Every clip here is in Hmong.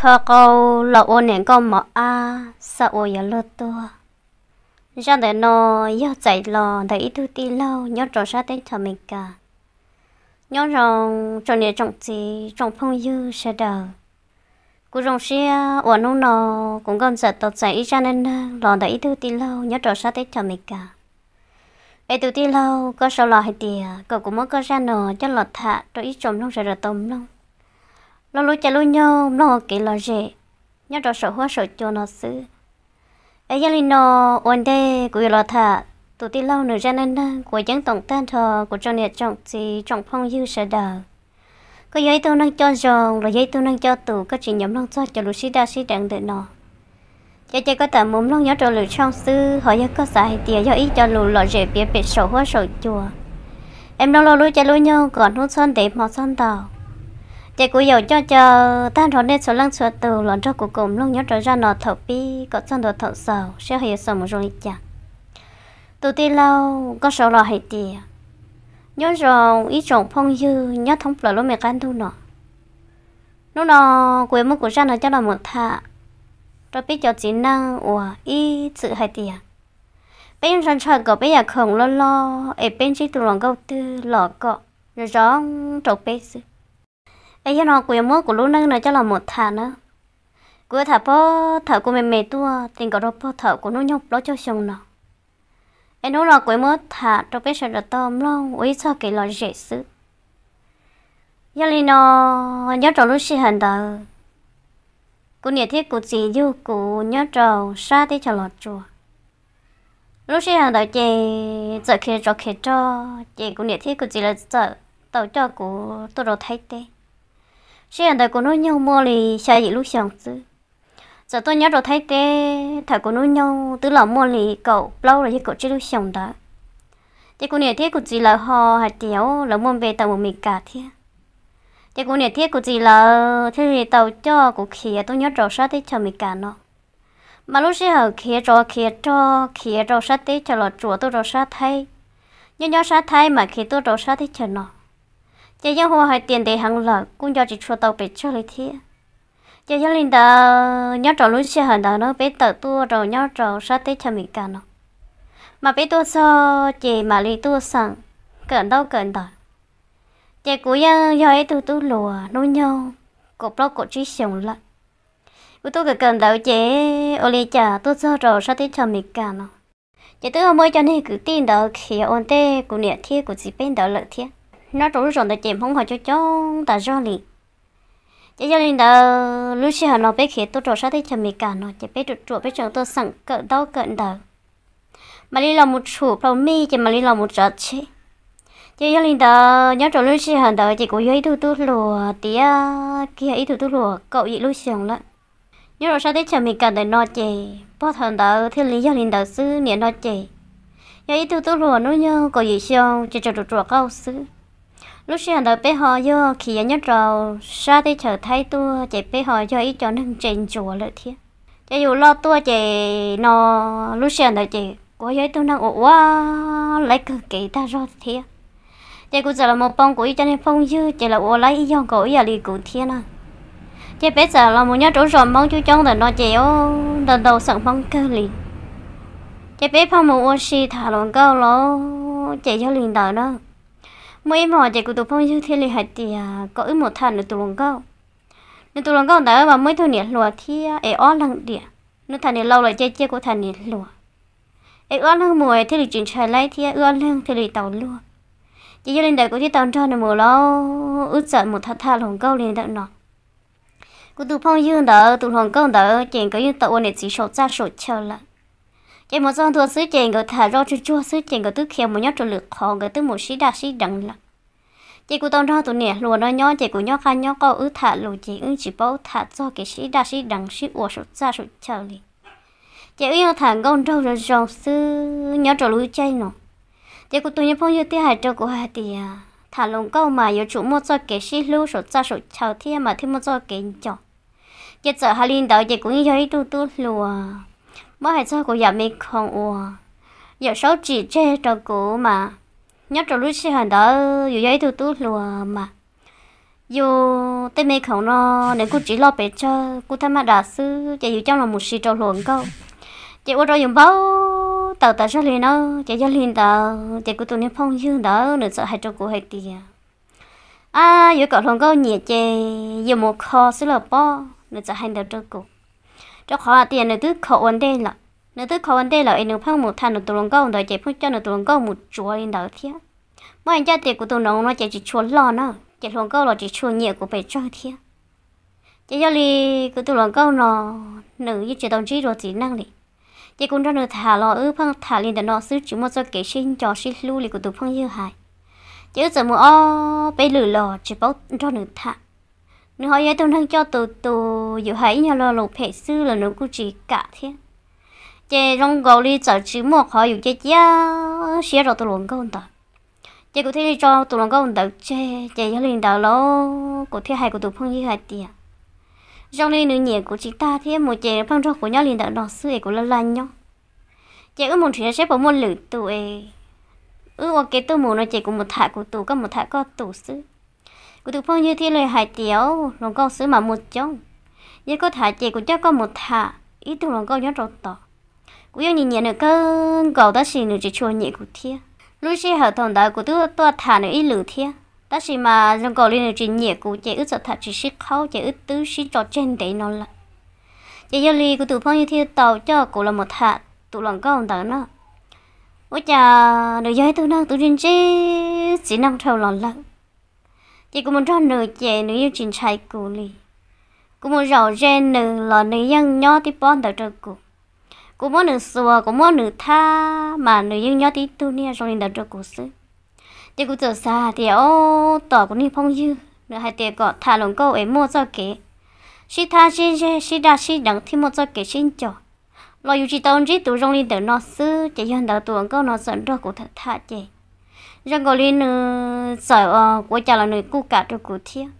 Pha qau los ua niam nkauj mos ab, xav ua yuav luag tuag. Zaj ntawm no yog txais los ntawm ib tug tij laug nyob rau sab teb chaws Amelikas, nyob zoo tsoom niam tsoom txiv tsoom phooj ywg sawv daws. Kuv zoo siab uas hnub no kuv nkauj ntxawm tau txais ib zaj neej neeg los ntawm ib tug tij laug nyob rau sab teb chaws Amelikas. Es tus tij laug koj sau los hais tias kom kuv muab koj zaj no coj los tham rau ib tsoom mloog sawv daws tau mloog, lub lub caij lub nyoog mloog ua kev lom zem nyob rau saum huab saum cua no xwb. Es yog li no, ua ntej kuv yuav los tham tus tij laug nws zaj neej neeg, kuv yeej toom tag nrho kuv tsoom niam tsoom txiv tsoom phooj ywg sawv daws. Koj yog ib tug neeg coj zoo los yog ib tug neeg coj tus, koj tsis nyiam mloog txog cov lus sib daj sib deev ntawm no, ces ces koj tawm mus mloog nyob rau lwm tshooj xwb. Ho yog koj xav hais tias yog ib co lus lom zem piav pem saum huab saum cua, es mloog lub lub caij lub nyoog kom hnub txhob ntev hmo txhob ntau, ces kuv yuav coj caw tag nrho nej txhua leej txhua tus los nrog kuv koom mloog nyob rau zaj no thaum pib kom txog ntua thaum xaus saib ho yuav xaus mus zoo li cas. Tus tij laug koj sau los hais tias, nyob zoo ib tsoom phooj ywg nyob thoob plaws lub me qab ntuj no. Hnub no kuv yuav muab kuv zaj no coj los mus tham rau peb cov txiv neej uas ib txwm hais tias peb yeej ntshaw ntshaw kom peb yam khoom loj loj es peb ntsib tus hluas nkauj twg los kom zoo zoo rau peb xwb. Es yog no kuv yuav muab kuv lub neej no coj los mus tham na. Kuv yuav tham puag thaum kuv me me tuaj ti nkaus rau puag thaum kuv hnub nyoog plaub caug xyoo no. Es hnub no kuv yuav muab tham rau peb sawv daws tau mloog ua ib txoj kev lom zem xwb. Yog li no, nyob rau lub sij hawm ntawd, kuv niam thiab kuv txiv yug kuv nyob rau sab teb chaws Los Tsuas. Lub sij hawm ntawd ces txawm khiav tsov khiav rog ces kuv niam thiab kuv txiv lawv txawm tau coj kuv tuaj rau Thaib teb. Sij hawm ntawd kuv hnub nyoog muaj li xya yim lub xyoos xwb. Txawm tuaj nyob rau Thaib teb thaum kuv hnub nyoog twb los muaj li kaum plaub los yog kaum tsib lub xyoos ntawd. Ces kuv niam thiab kuv txiv lawv ho hais tias lawv muaj npe tau mus Meskas thiab. Ces kuv niam thiab kuv txiv lawv thiaj li tau coj kuv khiav tuaj nyob rau sab teb chaws Amelikas no. Mas lub sij hawm khiav tsov khiav rog khiav rau sab teb chaws Los Tsuas tuaj rau sab Thaib, nyob nyob sab Thaib mas khiav tuaj rau sab teb chaws no, ces yeej hu hais tias ntev heev lawm kuj nco tsis tshua tau pes tsawg li thiab. Ces yog li ntawd nyob rau lub sij hawm ntawd no peb tawm tuaj rau nyob rau sab teb chaws Amelikas no, mas peb tuaj txog ces mam li tuaj xeem kawm ntaub kawm ntawv. Ces kuv yeej yog ib tug tub hluas hnub nyoog kaum plaub kaum tsib xyoos lawm. Kuv tuaj kawm kawm ntawv ces ua li cas tuaj txog rau sab teb chaws Amelikas no, ces twb muaj ib co neeg kwv tij ntawd khiav ua ntej kuv niam thiab kuv txiv peb ntawd lawm thiab. Nyob rau lub zos ntawd ces Hmoob ho coob coob tas zog li. Ces yog li ntawd lub sij hawm no peb khiav tuaj rau sab teb chaws Amelikas no ces peb ruam ruam peb tseem tuaj xeem kawm ntaub kawm ntawv, mam li los mus tshum plhaub mij ces mam li los mus tsav tsheb. Ces yog li ntawd nyob rau lub sij hawm ntawd ces kuv yog ib tug tub hluas tiav kiag ib tug tub hluas kaum yim lub xyoos lawm. Nyob rau sab teb chaws Amelikas ntawm no ces puag thaum ntawd thiaj li yog li ntawd xwb, nim no ces yog ib tug tub hluas hnub nyoog kaum yim xyoo ces tseem ruam ruam qauj xwb. Lub sij hawm ntawd peb ho yog khiav nyob rau sab teb chaws Thaib tuaj ces peb ho yog ib co neeg ntse ntsuav lawm thiab. Ces yus loj tuaj ces no, lub sij hawm ntawd ces kuv yog ib tug neeg uas ua laib kawg kev tag zog thiab. Ces kuv txawm los mus pom kuv ib co niag phooj ywg ces lawv ua laib ib yog nkaus ib yam li kuv thiab na. Ces peb txawm los mus nyob rau zos Hmoob coob coob ntawm no ces ntau ntau xeem Hmoob kawg li. Ces peb pheej mus ua si tham hluas nkauj los ces yog li ntawd na. Muaj ib hmos ces kuv tus phooj ywg thiaj li hais tias kom wb mus tham nws tus hluas nkauj. Nws tus hluas nkauj ntawd mas muaj ib tug niam hluas thiab es ob leeg diam. Nws tham niam laus lawm ces cia kuv tham niam hluas, es wb ob leeg mus thiaj li tsis ntshai laib thiab wb ob leeg thiaj li tau luag. Ces yog li ntawd kuv thiaj tau nrog nws mus lauj, wb txawm mus tham tham hluas nkauj li ntawm no. Kuv tus phooj ywg ntawd tus hluas nkauj ntawd ces nkawd yeej tau ua niam txiv saum txaj saum chaw lawm. Ces mus txog ntua xwb ces nkawd tham zoj tsuag tsuag xwb ces nkawd twb khiav mus nyob rau lwm qhov, nkawd twb mus sib daj sib deev lawm. Ces kuv tau nrog tus niam hluas no nyob ces kuv nyob qab nyob qauj, wb tham lus ces wb tsis paub tham txog kev sib daj sib deev sib ua saum txaj saum chaw li. Ces wb yeej tham nkauj nraug zoo zoo xwb nyob rau lub caij no. Ces kuv tus niag phooj ywg thiaj hais rau kuv hais tias tham hluas nkauj mas yuav tsum muaj txoj kev sib hlub saum txaj saum chaw thiab mas thiaj muaj txoj kev nco. Ces txawm hais li ntawd ces kuv yeej yog ib tug tub hluas, muab hais txog kuv yam me khoom uas yawm saub tsim tseg rau kuv mas, nyob rau lub sij hawm ntawd yus yog ib tug tub hluas mas Yus tej me khoom no nws kuj tsis loj pes tsawg, kuj thaj maj dam xwb, ces yus coj los mus siv rau hluas nkauj, ces ua rau yus npau taws tas zog li na. Ces yog li ntawd ces kuv tus niag phooj ywg ntawd nws txawm hais rau kuv hais tias, ab, yuav kom hluas nkauj nyiam ces yuav mus kho xwb los pob. Nws txawm hais ntawd rau kuv, rau qhov tias nws twb kho ua ntej lawm. Nws twb kho ua ntej lawm es nws pheej mus tham nws tus hluas nkauj ntawd ces pheej coj nws tus hluas nkauj mus tsuav li ntawd thiab. Muaj ib ncaj tias kuv tus noov no ces tsis tshua loj na, ces hluas nkauj los tsis tshua nyiam kuv pes tsawg thiab. Ces yog li kuv tus hluas nkauj no nws yeej tsis tau ntsib dua txiv neej li. Ces kuv nrog nws tham los wb pheej tham li ntawm no xwb, tsis muaj txoj kev sib nco sib hlub li kuv tus phooj ywg hais. Ces wb txawm mus ob peb lwm los tsis paub nrog nws tham. Nws ho yog ib tug neeg coj tus tus, yus hais ib nyuag lo lus phem xwb los nws kuj tsis kam thiab. Ces zoo nkaus li txawm tsis muaj qhov yus cia cia siab rau tus hluas nkauj ntawd. Ces kuv thiaj li tso tus hluas nkauj ntawd tseg. Ces yog li ntawd los kuv thiaj hais kuv tus phooj ywg hais tias, zoo li nws nyiam kuv tsis tag thiab, mus ces pheej nrog kuv nyob li ntawm no xwb es kuv laj laj nyob. Ces wb mus nrhiav saib puas muaj lwm tus es wb ua ke tuaj mus no ces kuv mus tham kuv tus, koj mus tham koj tus xwb. Kuv tus phooj ywg thiaj li hais tias, hluas nkauj xwb mas muaj coob, yog koj tham ces kuv coj koj mus tham ib tug hluas nkauj nyob rau tod. Kuv yeej nyiam nyiam nws kawg nkaus tab sis nws tsis tshua nyiam kuv thiab. Lub sij hawm thaum ntawd kuv twb tuaj tham nws ib lwm thiab tab sis mas zoo nkaus li nws tsis nyiam kuv ces wb txawm tham tsis sib qhaub ces wb twb sib tso tseg ntev no lawm. Ces yog li kuv tus phooj ywg thiaj tau coj kuv los mus tham tus hluas nkauj ntawd no. Ua cas nws yog ib tug neeg twb ntsib ntsib txiv neej dhau los lawm. Ces kuv mus nrog nws ces nws yeej tsis ntshai kuv li. Kuv mus zaum ze nws los nws yeej nyob tib pob ntawd rau kuv. Kuv muab nws xuas, kuv muab nws thab mas nws yeej nyob tib tug niag zoo li ntawd rau kuv xwb. Ces kuv txawm xav hais tias, o, tos kuv niag phooj ywg nws hais tias kom tham hluas nkauj es muaj txoj kev sib thab sib zeg sib daj sib deev thiab muaj txoj kev sib nco, los yus tsis tau ntsib tus zoo li ntawm no xwb. Ces yog ntawd tus hluas nkauj no txawm nrog kuv tham tham ces zoo nkaus li nws txawm, kuv ua cas los nws kuj kam rau kuv thiab.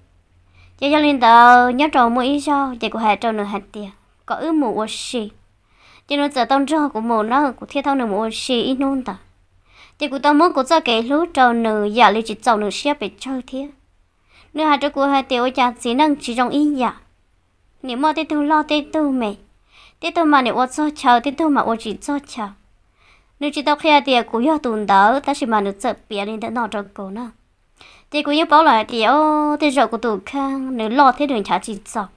Ces yog li ntawd nyob rau muaj ib zaug ces kuv hais rau nws hais tias kom wb mus ua si. Ces nws txawm tau nrog kuv mus na, kuv thiaj thauj nws mus ua si ib hnub ntawd. Ces kuv tau muab kuv txoj kev hlub rau nws yam li tsis txaus nws siab pes tsawg thiab. Nws hais rau kuv hais tias ua cas txiv neej tsis zoo ib yam, nim muaj tej tug loj tej tug me, tej tug mas nim ua txog chaw tej tug mas ua tsis txog chaw. Nws tsis tau qhia tias kuv yog tus ntawd tab sis mas nws txawm piav li ntawm no rau kuv na. Ces kuv yeej paub lawm hais tias, o, tej zaum kuv tus kheej nws loj thiab nws nchav tsis txaus.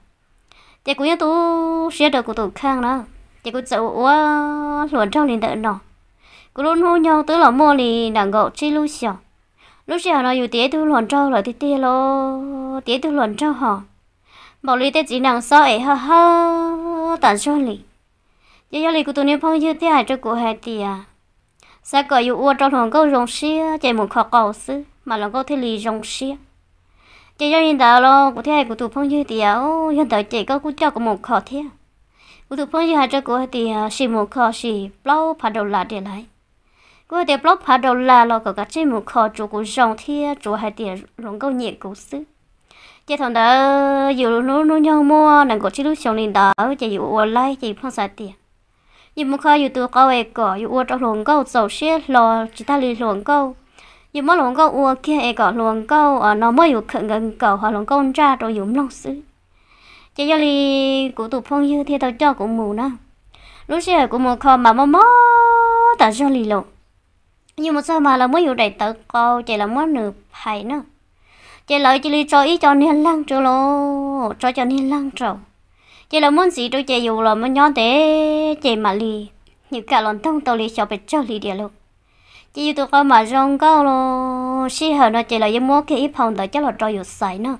Ces kuv yeej tu siab rau kuv tus kheej na. Ces kuv txawm ua ua hluas nraug li ntawm no. Kuv lub hnub nyoog twb los muaj li nees nkaum tsib lub xyoos. Lub sij hawm no yus tiav ib tug hluas nraug lawm tiag tiag los tiav ib tug hluas nraug ho npaum li tej txiv nees xob es hawb hawb tas zog li. Ces yog li kuv tus niag phooj ywg thiaj hais rau kuv hais tias, xav kom yus ua rau hluas nkauj zoo siab ces mus kho qau xwb mas hluas nkauj thiaj li zoo siab. Ces yog li ntawd los kuv thiaj hais kuv tus phooj ywg tias, yog ntawd ces koj kuj coj kuv mus kho thiab. Kuv tus phooj ywg hais rau kuv hais tias sim mus kho sim plaub phav dollar diam lauj. Kuv hais tias plaub phav dollar los kom kav tsij mus kho tsuav kuv zoo thiab tsuav hais tias hluas nkauj nyiam kuv xwb. Ces thaum ntawd yus lub hnub nyoog muaj nees nkaum tsib lub xyoo li ntawd ces yus ua laib ces yus pheej xav tias yus mus kho yus tus qau es kom yus ua rau hluas nkauj txaus siab hlo tsis tag li hluas nkauj, yus muab hluas nkauj ua kiag es kom hluas nkauj no muab yus khawm nkaus nkaus ho hluas nkauj ntsaj rau yus mloog xwb. Ces yog li kuv tus phooj ywg thiaj tau coj kuv mus na. Lub sij hawm kuv mus kho mas mob mob tas zog li los. Yus mus txog mas lawv muab yus daim tawv qau ces lawv muab nws phais na. Ces lawv cia li tso ib co niag leeg rau los, tso cov niag leeg rau. Ces lawv muab ntxiv rau ces yus los muab nyob ntev ces mam li, nws kam los ntoog tau li xyov pes tsawg li diam lauj. Ces yus tus qau mas zoo nkauj los sij hawm no ces lawv yeej muab kiag ib phau ntawv coj los rau yus xaiv na.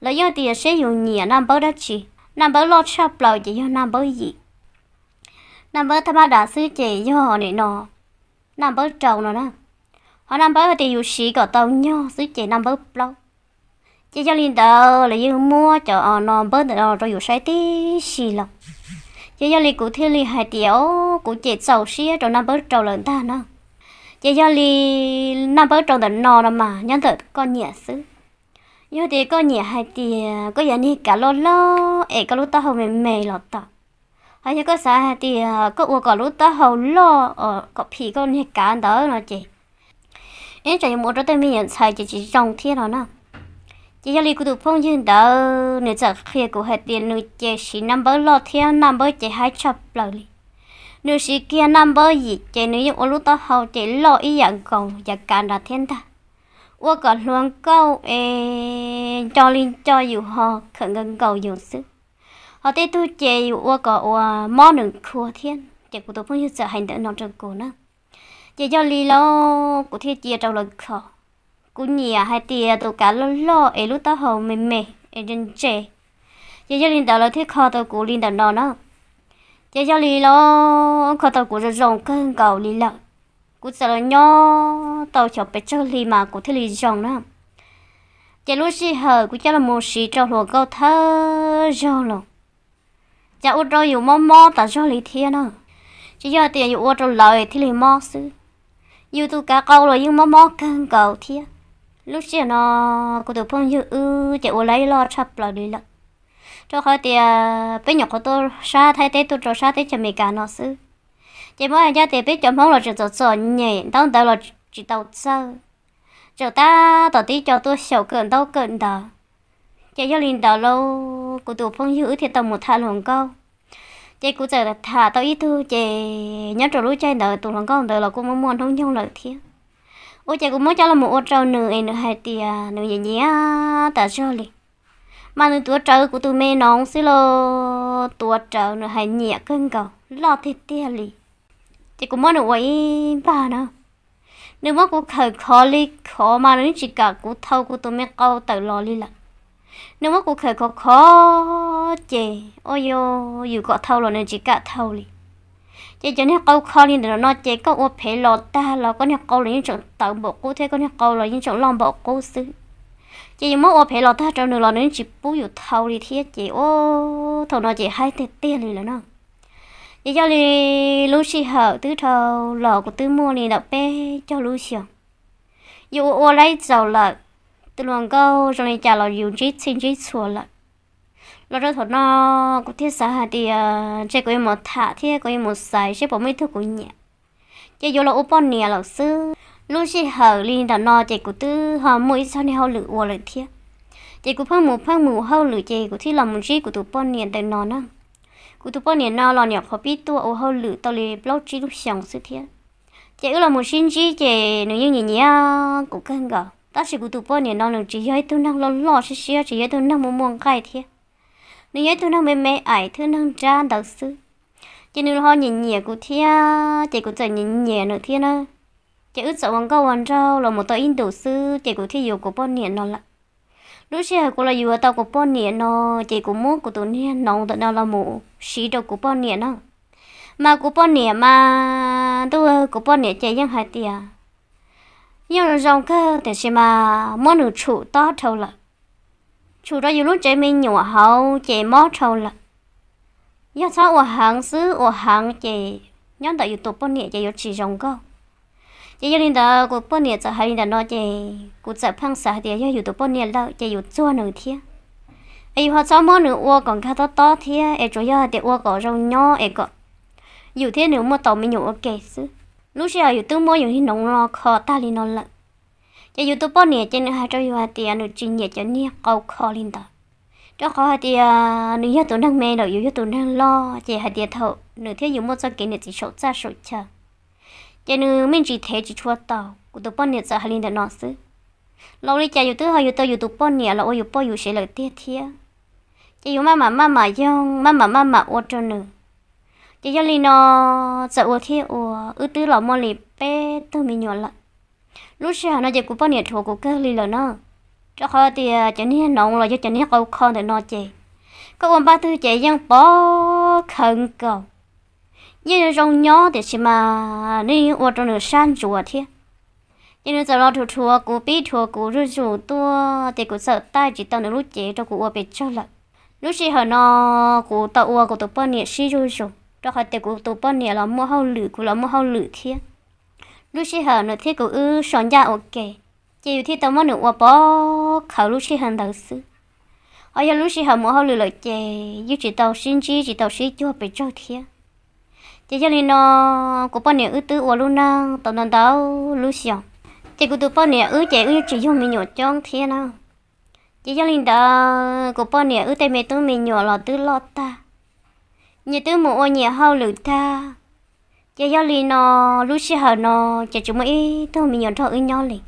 Lawv yeej tias seb yus nyiam naj npawb dab tsi. Naj npawb loj tshaj plaws ces yog naj npawb yim. Naj npawb thaj mab dam xwb ces yog nim no naj npawb rau no na. Ho naj npawb hais tias yus siv kom tau nyog xwb ces naj npawb plaub. Ces yog li ntawd lawv yeej muab cov no npawb ntawm no rau yus saib tib si los. Ces yog li kuv thiaj li hais tias, o, kuv ces txaus siab rau naj npawb rau lawm ntag na. Ces yog li naj npawb rau ntawm no no mas nyob ntawm koj nyiam xwb. Yog tias koj nyiam hais tias koj yog niag kav loj loj es koj lub taub hau me me los tau, ho yog koj xav hais tias koj ua kom lub taub hau loj kom phim koj niag kav ntawd no ces, ib tsam yuav mus ua rau tej me nyuam ntxhais ces tsis zoo thiab no na. Ces yog li kuv tus phooj ywg ntawd nws txawm qhia kuv hais tias nws ces siv naj npawb loj thiab naj npawb ces haib tshaj plaws li. Nws siv kiag naj npawb yim ces nws yeej ua lub taub hau ces loj ib yam nkaus yav kav nrad thiab ntag. Ua kom hluas nkauj es nco li nco yus ho khawm nkaus nkaus yus xwb. Ho tej tug ces yus ua kom uas mob nws khuav thiab. Ces kuv tus phooj ywg txawm hais ntawd no rau kuv na. Ces yog li lauj kuv thiaj cia rau lawv kho. Kuv nyiam hais tias tus kav loj loj es lub taub hau me me es ntse ntse. Ces yog li ntawd lawv thiaj kho tau kuv li ntawm no na. Ces yog li lauj kho tau kuv zoo zoo kawg nkaus li lawm. Kuv txawm los nyob tau xyov pes tsawg hli mas kuv thiaj li zoo na. Ces lub sij hawm kuv coj los mus siv rau hluas nkauj thawj zaug los, cas ua rau yus mob mob tas zog li thiab na. Tsis yog tias yus ua rau lawv thiaj li mob xwb, yus tus kav qau los yeej mob mob kawg nkaus thiab. Lub sij hawm no kuv tus phooj ywg wb ces ua laib loj tshaj plaws li lawm, rau qhov tias peb nyuam qhuav tuaj sab Thaib teb tuaj rau sab teb chaws Amelikas no xwb. Ces muab hais ncaj tias peb cov Hmoob los tseem txom txom nyem, ntaub ntawv los tsis tau txawj, tseem tab tom tib co tuaj xyaum kawm ntaub kawm ntawv. Ces yog li ntawd lauj kuv tus phooj ywg wb thiaj tau mus tham hluas nkauj. Ces kuv txawm tham tau ib tug ces nyob rau lub caij ntawd tus hluas nkauj ntawd los kuj muaj muaj hnub nyoog lawm thiab. Ua ces kuv muab coj los mus ua rau nws es nws hais tias nws nyiam nyiam tas zog li, mas nws tuav rawv kuv tus me noov xwb los tuav rawv, nws hais nyiam kawg nkaus loj tiag tiag li. Ces kuv muab nws ua ib npag na, nws muab kuv khawm khov li khov mas nws yeej tsis kam kuv thau kuv tus me qau tawm los li lawm. Nws muab kuv khawm khov khov ces ua yus kom thau los nws tsis kam thau li. Ces cov niag qau kho li ntawm no ces koj ua phem los tag los koj niag qau los yeej tseem tawv npaum qub thiab koj niag qau los yeej tseem loj npaum qub xwb. Ces yus muab ua phem los tag rau nws los nws yeej tsis pub yus thau li thiab ces ua thaum no ces haib tiag tiag li lawm na. Ces yog li lub sij hawm twb dhau los kuv twb muaj li ntawm peb caug lub xyoos. Yus ua ua laib txaus lawm, tus hluas nkauj zoo li cas los yus ntsib txhij ntsib txhua lawm. Los rau thaum no kuv thiaj xav hais tias ntshe kuv yuav mus tham thiab kuv yuav mus xaiv seb puas muaj ib tug kuv nyiam, ces yuav los ua poj niam lawm xwb. Lub sij hawm li ntawm no ces kuv twb ho muaj ib txoj niag hauj lwm ua lawm thiab. Ces kuv pheej mus pheej mus hauj lwm ces kuv thiaj los mus ntsib kuv tus poj niam ntawm no na. Kuv tus poj niam no los nyuam qhuav pib tuaj ua hauj lwm tau li plaub tsib lub xyoos xwb thiab. Ces wb los mus sib ntsib ces nws yeej nyiam nyiam kuv kawg nkaus, tab sis kuv tus poj niam no nws tsis yog ib tug neeg loj loj siab siab, tsis yog ib tug neeg muaj muaj nqaij thiab. Nws yog ib tug neeg me me aim, ib tug neeg nrab ntawd xwb. Ces nws los ho nyiam nyiam kuv thiab ces kuv txawm nyiam nyiam nws thiab na. Ces wb txawm ua nkauj ua nraug los mus tau ib ntus xwb ces kuv thiaj yuav kuv poj niam no lawm. Lub sij hawm kuv los yuav tau kuv poj niam no ces kuv muab kuv tus niag noov ntawm no los mus siv rau kuv poj niam na. Mas kuv poj niam mas ntuj, kuv poj niam ces yeej hais tias yeej zoo kawg tiam sis mas muab nws tshum tob dhau lawm. Tshum rau yus lub tsev me nyuam hauv ces mob dhau lawm. Yog txhob ua heev xwb, ua heev ces nyob ntawm yus tus poj niam ces yuav tsis zoo nkauj. Ces yog li ntawd kuv poj niam txawm hais li ntawm no ces kuv txawm pheej xav hais tias yog yus tus poj niam lawm ces yus txuag nws thiab. Es yus ho txhob muab nws ua kom nkag tob tob thiab, es tsuas yog hais tias ua kom zoo nyob es kom yus thiab nws muaj tau me nyuam ua ke xwb. Lub sij hawm yus twb muab yus niag noov no kho tag li no lawm. Ces yus tus poj niam ces nws hais rau yus hais tias nws tsis nyiam cov niag qau kho li ntawd, rau qhov hais tias nws yog tus neeg me lawm, yus yog tus neeg loj, ces hais tias thaum nws thiab yus muaj txoj kev niam txiv saum txaj saum chaw, ces nws me ntsis thev tsis tshua tau. Kuv tus poj niam txawm hais li ntawm no xwb. Los li cas yus twb ho yuav tau yus tus poj niam los ua yus poj yus sev lawm tiag thiab. Ces yus maj mam maj mam yoog, maj mam maj mam ua rau nws. Ces yog li no txawm ua thiab ua, wb twb los muaj li peb tug me nyuam lawm. Lub sij hawm no ces kuv poj niam dhuav kuv kawg li lawm na, rau qhov tias cov niag noov los yog cov niag qau kho ntawm no ces koj ua npaj twg ces yeej pov khawv nkaus. Yeej zoo nyob tiam sis mas nws yeej ua rau nws sab ntsuav thiab. Ces nws txawm los dhuav dhuav kuv, pib dhuav kuv zuj zus tuaj ces kuv txawm taij tsis tau nws lub cev rau kuv ua pes tsawg lawm. Lub sij hawm no kuv tau ua kuv tus poj niam sib zuj zus, rau qhov tias kuv tus poj niam los muaj hauj lwm, kuv los muaj hauj lwm thiab. Lub sij hawm nws thiab kuv wb so ncaj ua ke, ces yus thiaj tau muab nws ua pov khawv lub sij hawm ntawd xwb. Ho yog lub sij hawm mus hauj lwm lawm ces yeej tsis tau sib ntsib tsis tau sib cuag pes tsawg thiab. Ces yog li no kuv poj niam wb twb ua lub neej tau ntau ntau lub xyoos, ces kuv tus poj niam wb ces wb yeej tsis yug me nyuam coob thiab na. Ces yog li ntawd kuv poj niam wb tej me tub me nyuam los twb loj tag, nyias twb mus ua nyias hauj lwm tag. Ces yog li no, lub sij hawm no ces tsis muaj ib tug me nyuam nrog wb nyob li.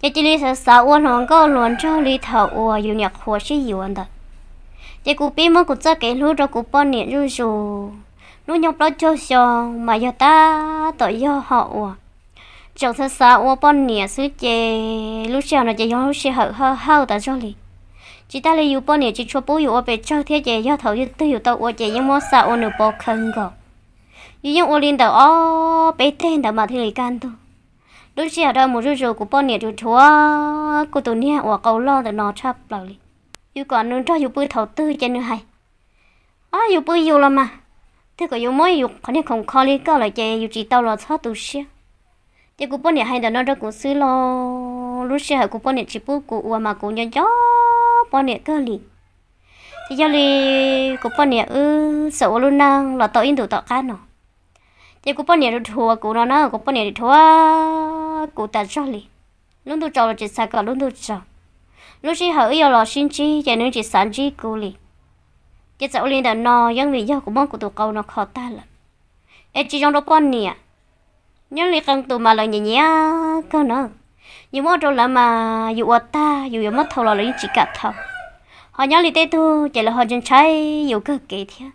Ces cia li xav xav ua hluas nkauj hluas nraug li thaum uas yus nyuam qhuav sib yuav ntawd. Ces kuv pib muab kuv txoj kev hlub rau kuv poj niam zuj zus. Hnub nyoog plaub caug xyoo mas yog tab tom yog hom uas tseem xav xav ua poj niam xwb, ces lub sij hawm no ces yog lub sij hawm hawj hawj tas zog li. Tsis tas li yus poj niam tsis tshua pub yus ua pes tsawg thiab, ces yog thaum twg yus tau ua ces yeej muab xa ua nws pov khawv nkaus. Yus yeej ua li ntawm ob peb teg ntawd mas thiaj li kaj ntug. Lub sij hawm dhau mus zuj zus kuv poj niam rus rhuav kuv tus niag uas qau loj ntawm no tshaj plaws li. Yus kom nws nrog yus pw thaum twg ces nws hais, Ob, yus pw yus los mas, twb kom yus muab yus qhov niag khoom kho li koj lawm ces yus tsis tau los txhob tu siab. Ces kuv poj niam hais ntawm no rau kuv xwb los lub sij hawm kuv poj niam tsis pub kuv ua mas kuv nco nco poj niam kawg li. Ces yog li kuv poj niam wb txawm ua lub neej los tau ib ntus tom qab no, ces kuv poj niam rus rhuav kuv no na, kuv poj niam rus rhuav kuv tas zog li. Lub ntuj tsaus los tsis xav kom lub ntuj tsaus. Lub sij hawm wb yuav los sib ntsib ces nws tsis xav ntsib kuv li. Ces txawm ua li ntawm no yeej vim yog kuv muab kuv tus qau no kho tag lawm, es tsis zoo rau poj niam. Nyob li qee tus mas lawv nyiam nyiam kawg na, yus muab rau lawv mas yus ua tag yus yuav muab thau los lawv yeej tsis kam thau. Ho nyob li tej tug ces lawv ho ntshai ntshai yus kawg kev thiab.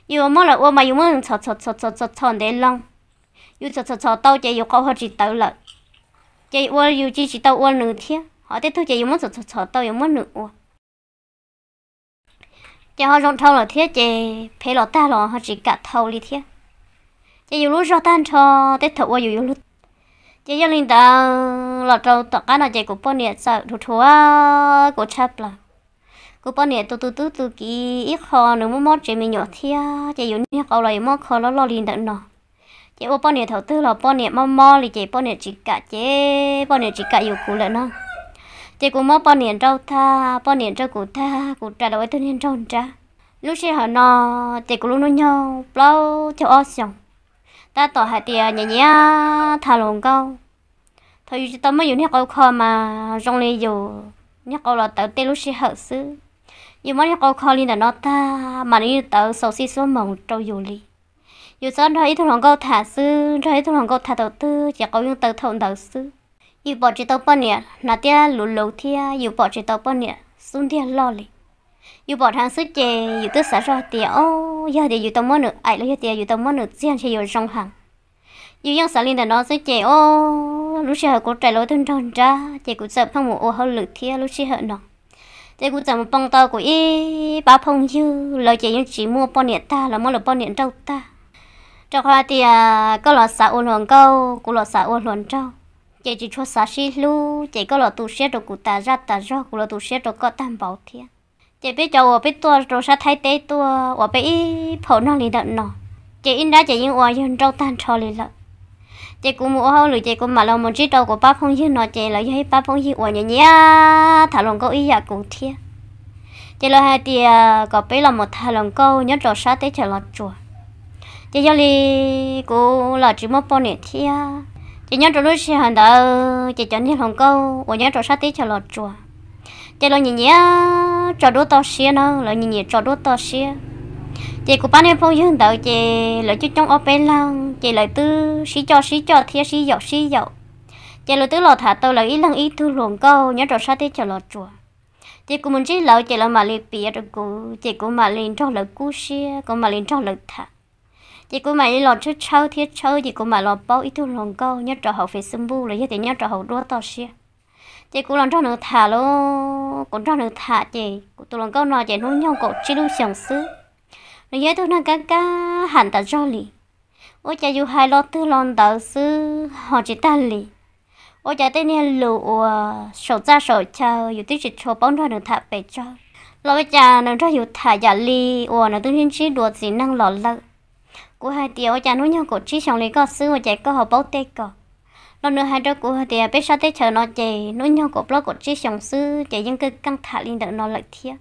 Yus muab lawv ua mas yus muab txhom txhom txhom txhom txhom ntev loo, yus txhom txhom txhom tau ces yus qau ho tsis tawv lawm, ces ua yus cia tsis tau ua nws thiab. Ho tej tug ces yus muab txhom txhom txhom tau yus muab nws ua ces ho zoo dhau lawm thiab, ces phem los tag los ho tsis kam thau li thiab. Ces yus lub zog tag nrho tej thaum ua yus yus lub. Ces yog li ntawd los rau tom qab no ces kuv poj niam txawm rus rhuav kuv tshaj plaws. Kuv poj niam tus tus tub tus kiv ib qho nws muaj mob tsev me nyuam thiab, ces yus niag qau los yus muab kho loj loj li ntawm no. Ces ua poj niam thaum twg los poj niam mob mob li ces poj niam tsis kam, ces poj niam tsis kam yus kuv lawm no. Ces kuv muab poj niam nrauj tag, poj niam nrauj kuv tag, kuv rais los ua ib tug niag nraug nrab. Lub sij hawm no ces kuv lub hnub nyoog plaub caug ob xyoos, tab tom hais tias nyiam nyiam tham hluas nkauj. Thaum yus tsis tau muab yus niag qau kho mas zoo li yus niag qau los tawv tej lub sij hawm xwb. Yus muab niag qau kho li ntawm no tag mas nws yeej tawv xaus xij xuab moos rau yus li. Yus txhob nrog ib tug hluas nkauj tham xwb, nrog ib tug hluas nkauj tham thaum twg ces qau yeej tawv thaum ntawd xwb. Yus pom tsis tau poj niam hnav tiab luv luv thiab yus pom tsis tau poj niam xub ntiag loj li. Yus pom dheev xwb ces yus twb xav zoj tias, o, yog tias yus tau muab nws aim los yog tias yus tau muab nws txiag ntshe yuav zoo heev. Yus yeej xav li ntawm no xwb ces, o, lub sij hawm kuv rais los ua tug nraug nrab ces kuv txawm pheej mus ua hauj lwm thiab lub sij hawm no. Ces kuv txawm mus pom tau kuv ib pab phooj ywg, lawv ces yeej tsis muaj poj niam tag, lawv muab lawv poj niam nrauj tag. Rau qhov tias koj los xav ua hluas nkauj, kuv los xav ua hluas nraug, ces tsis tshua xav sib hlub, ces koj los tu siab rau kuv tas zaj tas zog, kuv los tu siab rau koj tag npaum thiab. Ces peb cov uas peb tuaj rau sab Thaib teb tuaj uas peb ib phaum nog li ntawm no, ces ib nrab ces yeej ua yawg nrauj tag nrho li lawm. Ces kuv mus ua hauj lwm ces kuv mam los mus ntsib rau kuv pab phooj ywg no ces lawv yog ib pab phooj ywg uas nyiam nyiam tham hluas nkauj ib yam kuv thiab. Ces lawv hais tias kom peb los mus tham hluas nkauj nyob rau sab teb chaws Los Tsuas. Ces yog li kuv los tsis muaj poj niam thiab, ces nyob rau lub sij hawm ntawd ces cov niag hluas nkauj uas nyob rau sab teb chaws Los Tsuas ces lawv nyiam nyiam tso duab toj siab na, lawv nyiam nyiam tso duab toj siab. Ces kuv pab niag phooj ywg ntawd ces lawv coob coob ob peb leeg ces lawv twb sib coj sib coj thiab sib yaum sib yaum. Ces lawv twb los tham tau lawv ib leeg ib tug hluas nkauj nyob rau sab teb chaws Los Tsuas. Ces kuv mus ntsib lawv ces lawv mam li piav rau kuv, ces kuv mam li nrog lawv kub siab, kuv mam li nrog lawv tham. Ces kuv mam li los tshawb tshawb thiab tshawb ces kuv mam los paub ib tug hluas nkauj nyob rau hauv Facebook los yog tias nyob rau hauv duab toj siab. Ces kuv los nrog nws tham lauj, kuv nrog nws tham ces kuv tus hluas nkauj no ces hnub nyoog kaum tsib lub xyoos xwb. Nws yog ib tug neeg kab kab ham tas zog li. Ua cas yus hais lo twg lo ntawd xwb ho tsis tag li. Ua cas tej niag lus uas saum txaj saum chaw yus twb tsis tshua paub nrog nws tham pes tsawg los ua cas nws nrog yus tham yam li uas nws twb ntsib ntsib dua txiv neej los lawm. Kuv hais tias ua cas hnub nyoog kaum tsib xyoos li koj xwb ua cas koj ho paub tej ko. Los nws hais rau kuv hais tias peb sab teb chaws no ces hnub nyoog kaum plaub kaum tsib xyoos xwb ces yeej keej keej tham li ntawm no lawm thiab.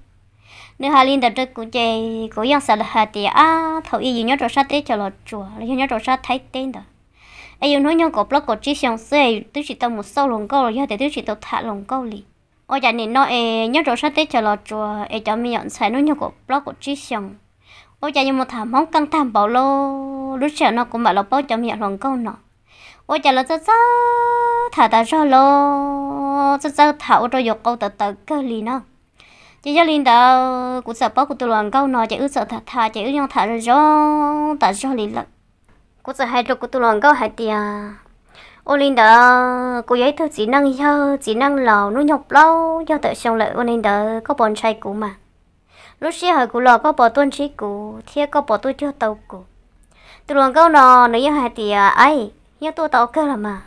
Nws hais li ntawd rau kuv ces kuv yeej xav hais tias ab, thaum ub yus nyob rau sab teb chaws Los Tsuas los yog nyob rau sab Thaib teb ntawd, es yus hnub nyoog kaum plaub kaum tsib xyoos xwb es twb tsis tau mus xauj hluas nkauj los yog tias twb tsis tau tham hluas nkauj li. Ua cas nim no es nyob rau sab teb chaws Los Tsuas es cov me nyuam ntxhais hnub nyoog kaum plaub kaum tsib xyoos, ua cas yuav mus tham Hmoob keej tag npaum li. Lub sij hawm no kuv mam los paub cov me nyuam hluas nkauj no, ua cas lawv txawj txawj tham tas zog li, txawj txawj tham ua rau yus qau tawv tawv kawg li na. Ces yog li ntawd kuv txawm paub kuv tus hluas nkauj no ces wb txawm tham tham ces wb yeej tham zoo zoo tas zog li lawm. Kuv txawm hais rau kuv tus hluas nkauj hais tias, ua li ntawd kuv yog ib tug txiv neej yawg txiv neej laus hnub nyoog plaub caug tawm xyoo lawm, ua li ntawd koj puas ntshai kuv mas? Lub sij hawm kuv los koj puas tuaj ntsib kuv thiab koj puas tuaj cuag tau kuv? Tus hluas nkauj no nws yeej hais tias, aib, yeej tuaj tau kawg los mas.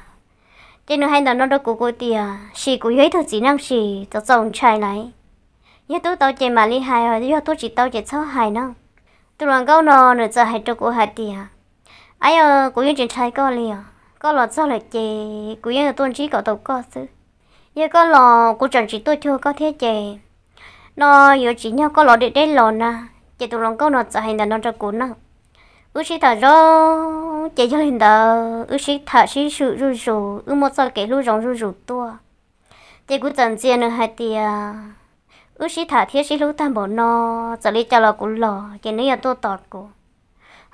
Ces nws hais ntawm no rau kuv, kuv tias, sim kuv yog ib tug txiv neej sim txaus txaus ntshai lawm. Yog tuaj tau ces mam li hais, yog tuaj tsis tau ces txhob hais na. Tus hluas nkauj no nws txawm hais rau kuv hais tias, aib, kuv yeej tsis ntshai koj li os, koj los txog lawm ces kuv yeej yuav tuaj ntsib kom tau koj xwb. Yog koj los kuv tseem tsis tuaj cuag koj thiab ces no yuav tsim nyog koj los deb deb los na. Ces tus hluas nkauj no txawm hais ntawm no rau kuv na. Wb sib tham zoo, ces yog li ntawd wb sib tham sib swm zuj zus, wb muaj txoj kev hlub zoo zuj zus tuaj. Ces kuv txawm ntxias nws hais tias, wb sib tham thiab sib hlub tag npaum no, txawm li cas los kuv los ces nws yuav tuaj tos kuv.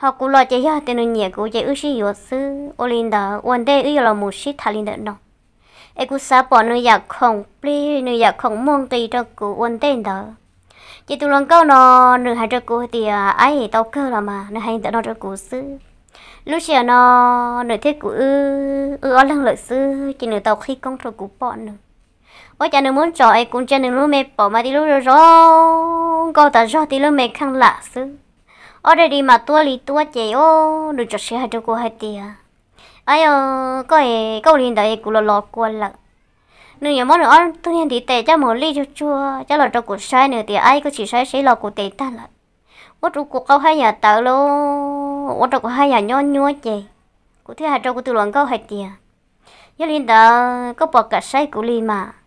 Ho kuv los ces yog tias nws nyiam kuv ces wb sib yuav xwb. Ua li ntawd ua ntej wb yuav los mus sib tham li ntawm no. Es kuv xav pom nws yam khoom plig, nws yam khoom muaj nqis rau kuv ua ntej ntawd. Ces tus hluas nkauj no nws hais rau kuv tias, aib, tau kawg los mas, nws hais ntawm no rau kuv xwb. Lub sij hawm no nws thiab kuv wb, wb ob leeg lawm xwb, ces nws tau qhib koob rau kuv pom nws. Ua cas nws muab tsom es kuv ntsia nws lub me paum mas tib lub zoo zoo nkauj tas zog, tib lub me kheej lam xwb. Ob daim di mas tuab li tuab ces, o, nws txawm siv hais rau kuv hais tias, aib, koj, koj ua li ntawd es kuv los los kua lawm. Nws yuav muab nws ob tug niag ntiv tes coj mus lij tsuag tsuag coj los rau kuv saib, nws tias, aib, koj tsis saib seb los kuv tes tag lawm. Ua rau kuv qau haj yam tawv li, ua rau kuv haj yam nyob nyuab ces kuv thiaj hais rau kuv tus hluas nkauj hais tias, yog li ntawd koj puas kam saib kuv li mas?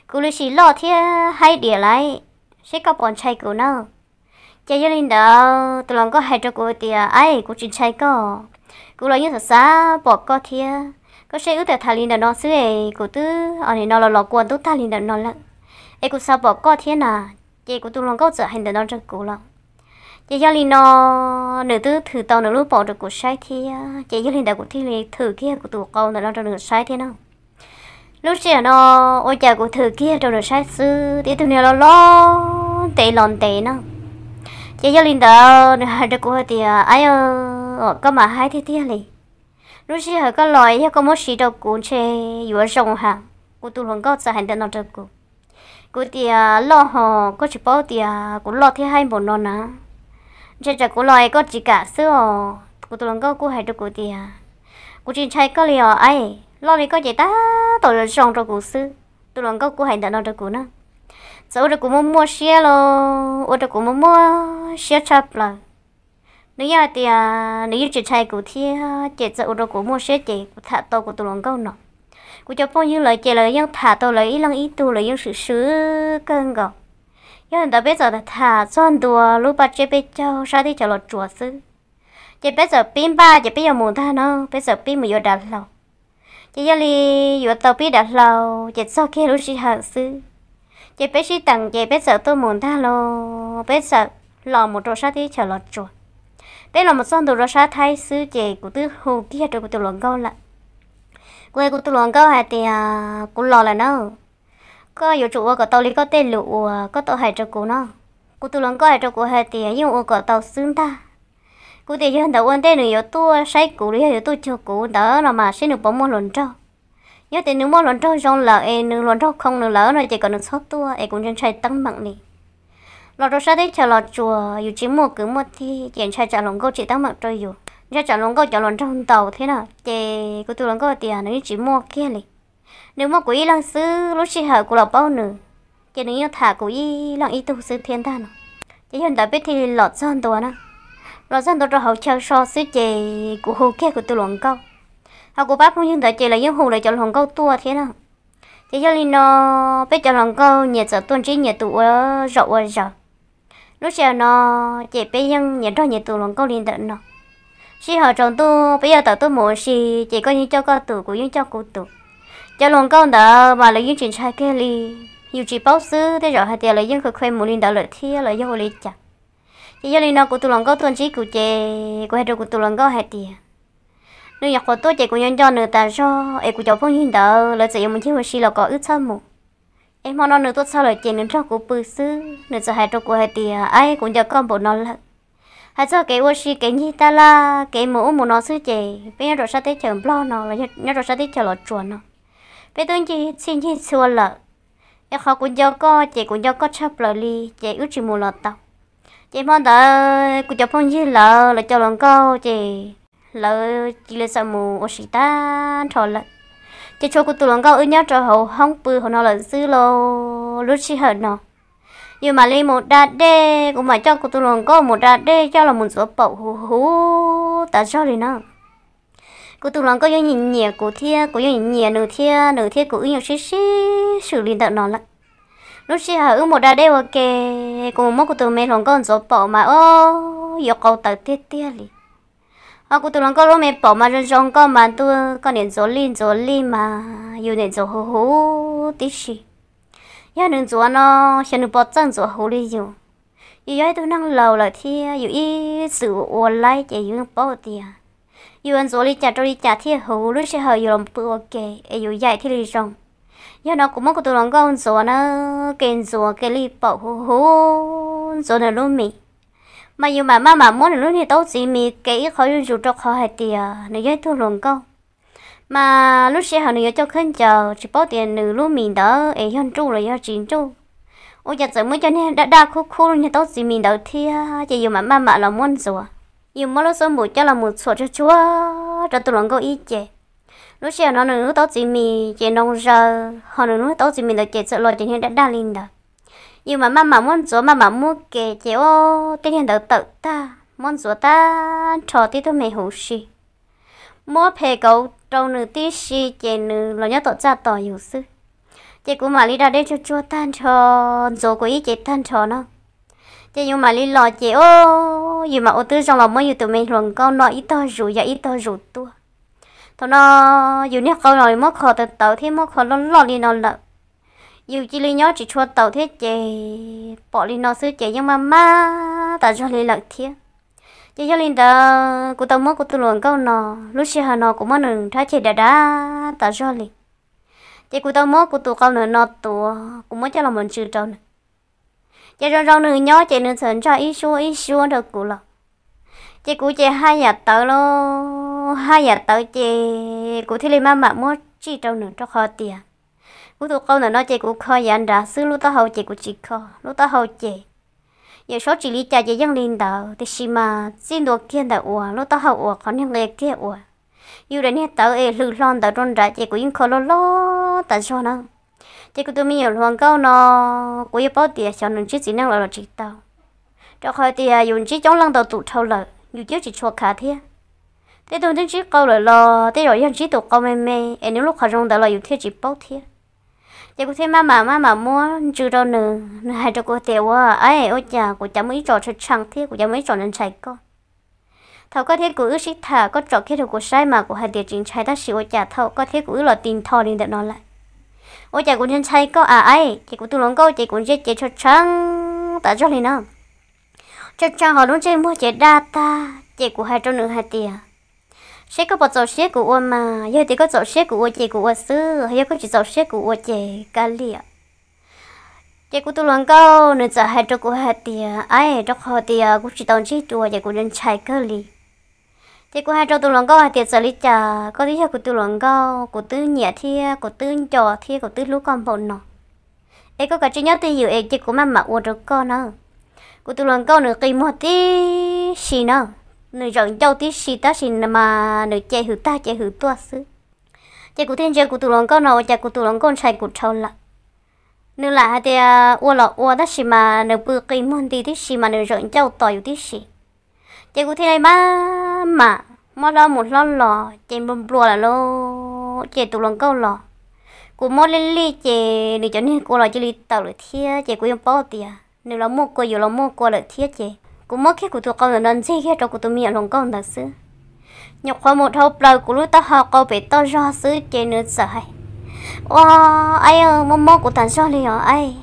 Kuv lub sim loj thiab haib diam lawm, seb koj puas ntshai kuv na. Ces yog li ntawd tus hluas nkauj hais rau kuv tias, aib, kuv tsis ntshai koj, kuv los yeej xav xav pom koj thiab. Koj saib wb tham tham li ntawm no xwb es kuv twb nim no los los kua ntub tag li ntawm no lawm, es kuv xav pom koj thiab na. Ces kuv tus hluas nkauj txawm hais ntawm no rau kuv lawm. Ces yog li no nws twb thwm tau nws lub paum rau kuv saib thiab, ces yog li ntawd kuv thiaj li thwm kiag kuv tus qau ntawm no rau nws saib thiab na. Lub sij hawm no ua cas kuv thwm kiag rau nws saib xwb, tib tug niag loj loj ntev los ntev na. Ces yog li ntawd nws hais rau kuv hais tias, aib, koj mas haib tiag tiag li. Lub sij hawm koj los yog koj muab siv rau kuv ntshe yuav zoo heev. Kuv tus hluas nkauj txawm hais ntawm no rau kuv. Kuv tias, loj hos, koj tsis paub tias kuv loj thiab haib npaum no na. Ntshe tsam kuv los es koj tsis kam xwb os. Kuv tus hluas nkauj kuj hais rau kuv tias, kuv tsis ntshai koj li os, aib, loj li koj ces tab tom zoo rau kuv xwb. Tus hluas nkauj kuj hais ntawm no rau kuv na. Txawm ua rau kuv muaj muaj siab los ua rau kuv muaj muaj siab tshaj plaws. Nws yeej hais tias nws yeej tsis ntshai kuv thiab, ces txawm ua rau kuv muaj siab ces kuv tham tau kuv tus hluas nkauj no. Kuv cov phooj ywg lawv ces lawv yeej tham tau lawv ib leeg ib tug, lawv yeej swm swm kawg nkaus. Yog li ntawd peb txawm tham txog ntua lub paj tsiab peb caug sab teb chaws Los Tsuas xwb. Ces peb txawm pib npaj ces peb yuav mus ntag no, peb txawm pib mus yuav dav hlau. Ces yog li yuav tau pib dav hlau ces txog kiag lub sij hawm xwb, ces peb sib teem ces peb txawm tuaj mus ntag los, peb txawm los mus rau sab teb chaws Los Tsuas. Peb los mus txog ntua rau sab Thaib xwb ces kuv twb hu kiag rau kuv tus hluas nkauj lawm. Kuv hais kuv tus hluas nkauj hais tias, kuv los lawm na, koj yuav tsum ua kom tau li koj tej lus uas koj tau hais rau kuv no. Kuv tus hluas nkauj hais rau kuv hais tias yeej ua kom tau xwb ntag. Kuv tias yog ntawd ua ntej nws yuav tuaj saib kuv los yog yuav tuaj cuag kuv ntawd no mas seb nws puas muaj hluas nraug. Yog tias nws muaj hluas nraug zoo lawm es nws hluas nraug khoo nws lawm no ces kom nws txhob tuaj es kuv ntshai ntshai teeb meem li. Los rau sab teb chaws Los Tsuas yus tsis muaj kwv muaj tij ces ntshai tsam hluas nkauj tsim teeb meem rau yus, ntshai tsam hluas nkauj cov hluas nraug ntaus thiab na. Ces kuv tus hluas nkauj tias nws yeej tsis muaj kiag li. Nws muaj kuv ib leeg xwb, lub sij hawm kuv los paub nws, ces nws yeej tham kuv ib leeg ib tug xwb thiab ntag no. Ces yog ntawd peb thiaj li los txog ntua na. Los txog ntua rau hauv chaw so xwb ces kuv hu kiag kuv tus hluas nkauj. Ho kuv pab phooj ywg ntawd ces lawv yeej hu lawv cov hluas nkauj tuaj thiab na. Ces yog li no peb cov hluas nkauj nyias txawm tuaj ntsib nyias tus ua zaum ua zaws. Lub sij hawm no ces peb yeej nyias nrog nyias tus hluas nkauj li ntawm no. Sij hawm tsaus ntuj peb yuav tawm tuaj mus ua si ces koj yeej coj koj tus, kuv yeej coj kuv tus. Cov hluas nkauj ntawd mas lawv yeej tsis ntshai kiag li. Yus tsis paub xwb, tej zaum hais tias lawv yeej kha kha mus li ntawd lawm thiab los yog ua li cas. Ces yog li no kuv tus hluas nkauj tuaj ntsib kuv ces kuv hais rau kuv tus hluas nkauj hais tias, nws nyuam qhuav tuaj ces kuv nco nco nws tas zog es kuv cov phooj ywg ntawd lawv txawm yuav mus ncig ua si los kom wb txhob mus. Es hmo no nws tuaj txog lawm ces nws nrog kuv pw xwb, nws txawm hais rau kuv hais tias, ab, kuv nco koj npaum no lawm. Hais txog kev ua si kev ncig taj laj kev mus ub mus no xwb ces peb nyob rau sab teb chaws Nplog no los nyob rau sab teb chaws Los Tsuas no, peb twb ncig txhij ncig txhua lawm. Es qhov kuv nco koj ces kuv nco koj tshaj plaws li, ces wb tsis mus los tau. Ces hmo ntawd kuv cov phooj ywg lawv, lawv cov hluas nkauj ces lawv cia li txawm mus ua si tag nrho lawm. Ces tshuav kuv tus hluas nkauj wb nyob rau hauv hoob pw hauv no lawm xwb lauj. Lub sij hawm no yus mam li mus da dej, kuv mam coj kuv tus hluas nkauj mus da dej coj los mus ntxuav paum huv huv tas zog li na. Kuv tus hluas nkauj yeej nyiam nyiam kuv thiab kuv yeej nyiam nyiam nws thiab, nws thiab kuv wb yeej sib sib swm li ntawm no lawm. Lub sij hawm wb mus da dej ua ke, kuv mus muab kuv tus me hluas nkauj ntxuav paum mas o, yuav qau tawv tiag tiag li. Ho kuv tus hluas nkauj lub me paum mas zoo zoo nkauj mas ntuj, koj niam ntxuav lij ntxuav lij mas yus niam ntxuav huv huv tib si. Yog nws ntxuav no, xyov nws puas txawj ntxuav huv li yus. Yus yog ib tug neeg laus lawm thiab yus ib txwm ua laib ces yus yeej paub tias yus ntxuav li cas rau li cas thiaj huv, lub sij hawm yus los pw ua ke es yus yaim thiaj li zoo. Yog no kuv muab kuv tus hluas nkauj ntxuav na, kev ntxuav kev li paum huv huv ntxuav nws lub mis, mas yus mam maj mam muab nws lub niag taub txiv mis kev ib qho zuj zus rau qhov hais tias nws yog ib tug hluas nkauj. Mas lub sij hawm nws yuav coj khaub ncaws tsis paub tias nws lub mis ntawd es yog nruj los yog tsis nruj, ua cas txawm muaj cov niag daj daj khub khub niag taub txiv mis ntawd thiab, ces yus mam maj mam los muab ntxuav. Yus muab lub xub npum coj los mus txhuam tsuag tsuag rau tus hluas nkauj ib ce. Lub sij hawm no nws lub taub txiv mis ces nroo zaws, ho nws lub taub txiv mis ntawd ces txawm los cov niag daj daj li ntawd. Yus mam maj mam muab ntxuav, maj mam muab ke ces ua tej niag ntawd tawm tag, muab ntxuav tag nrho tib tug me huv si. Muab phem kauv rau nws tib si ces nws los nyob tom txaj tos yus xwb. Ces kuv mam li da dej tsuag tsuag tag nrho, ntxuav kuv ib ce tag nrho na. Ces yus mam li los ces o, yus mam ua tib zoo los muab yus tus me hluas nkauj no ib tog zus ya ib tog zus tuaj. Thaum no yus niag qau los muab kho tawv tawv thiab muab kho loj loj li no lawm. Yus cia li nyob tsis tshua taus thiab ces pom li no xwb ces yeej maj maj tas zog li lawm thiab. Ces yog li ntawd kuv tau muab kuv tus hluas nkauj no, lub sij hawm no kuv muab nws nrhab ceg dav dav tas zog li. Ces kuv tau muab kuv tus qau ntawm no tuav, kuv muab coj los mus ntsw rau nws. Ces zoo zoo nws nyob ces nws txawm ntsaj ib suab ib suab nrog kuv los. Ces kuv ces haj yam tawv lauj, haj yam tawv ces kuv thiaj li maj mam muab tsij rau nws rau qhov tias kuv tus qau ntawm no ces kuv kho yav nrad xwb, lub taub hau ces kuv tsis kho. Lub taub hau ces yawm saub tsis li cas ces yeej li ntawd, tiam sis mas txij ntua kiag ntawm uas lub taub hau uas qhov niag nqia kiag uas yus daim niag tawv es hlwm hlo ntawd rau nrad ces kuv yeej kho loj loj tas zog na. Ces kuv tus me nyuam hluas nkauj no, kuv yeej paub tias xyov nws ntsib txiv neej los los tsis tau, rau qhov tias yus ntsib coob leej ntau tus dhau lawm yus twb tsis tshua khav thiab. Tej tug twb ntsib qau lawm los tej zaum yog ntsib tus qau me me es nws lub qhov zoo ntawd los yus thiaj tsis paub thiab. Ces kuv thiaj maj mam maj mam muab ntsw rau nws, nws hais rau kuv tias, ua, ab, ua cas kuv cas muaj ib tsom tshee tshee thiab kuv cas muaj ib tsom ntshai koj. Thaum koj thiab kuv wb sib tham koj tsom kiag rau kuv saib mas kuv hais tias tsis ntshai, tab sis ua cas thaum koj thiab kuv wb los ti ntho li ntawm no lawm, ua cas kuv ntshai ntshai koj a. Ab, ces kuv tus hluas nkauj ces kuv ntsia ces tshee tshee tas zog li na. Tshee tshee ho lub ntsej muag ces daj tag ces kuv hais rau nws hais tias, seb koj puas txaus siab kuv ua mas, yog tias koj txaus siab kuv ua ces kuv ua xwb, yog koj tsis txaus siab kuv ua ces kav liam. Ces kuv tus hluas nkauj nws txawm hais rau kuv hais tias, ab, rau qhov tias kuv tsis tau ntsib dua ces kuv ntshai kawg li. Ces kuv hais rau tus hluas nkauj hais tias, txawm li cas koj twb yog kuv tus hluas nkauj, kuv twb nyiam thiab kuv twb nco thiab kuv twb hlub koj npaum no, es koj kav tsij nyob twj ywm es cia kuv maj mam ua rau koj na. Kuv tus hluas nkauj nws qi muag tib si na, nws zawm ncauj tib si tab sis mas nws ce hwm tag ce hwm tuaj xwb. Ces kuv thiaj ntsia kuv tus hluas nkauj no ua cas kuv tus hluas nkauj ntshai kuv dhau lawm. Nws lam hais tias ua los ua tab sis mas nws pw qi muag nti tib si mas nws zawm ncauj tos yus tib si. Ces kuv thiaj li maj mam muab hlob mus hlob los ces nplua nplua lawm lauj, ces tus hluas nkauj los. Kuv muab lij lij ces nws cov niag kua los cia li tawm lawm thiab ces kuv yeej paub tias nws los muaj kua yus los muaj kua lawm thiab ces kuv muab kiag kuv tus qau ntawm no ntxig kiag rau kuv tus me nyuam hluas nkauj ntawd xwb. Nyuam qhuav mus dhau plaws kuv lub taub hau qau pem toj zog xwb ces nws txawm hais, Ua, aib, mob mob kuv tas zog li os aib.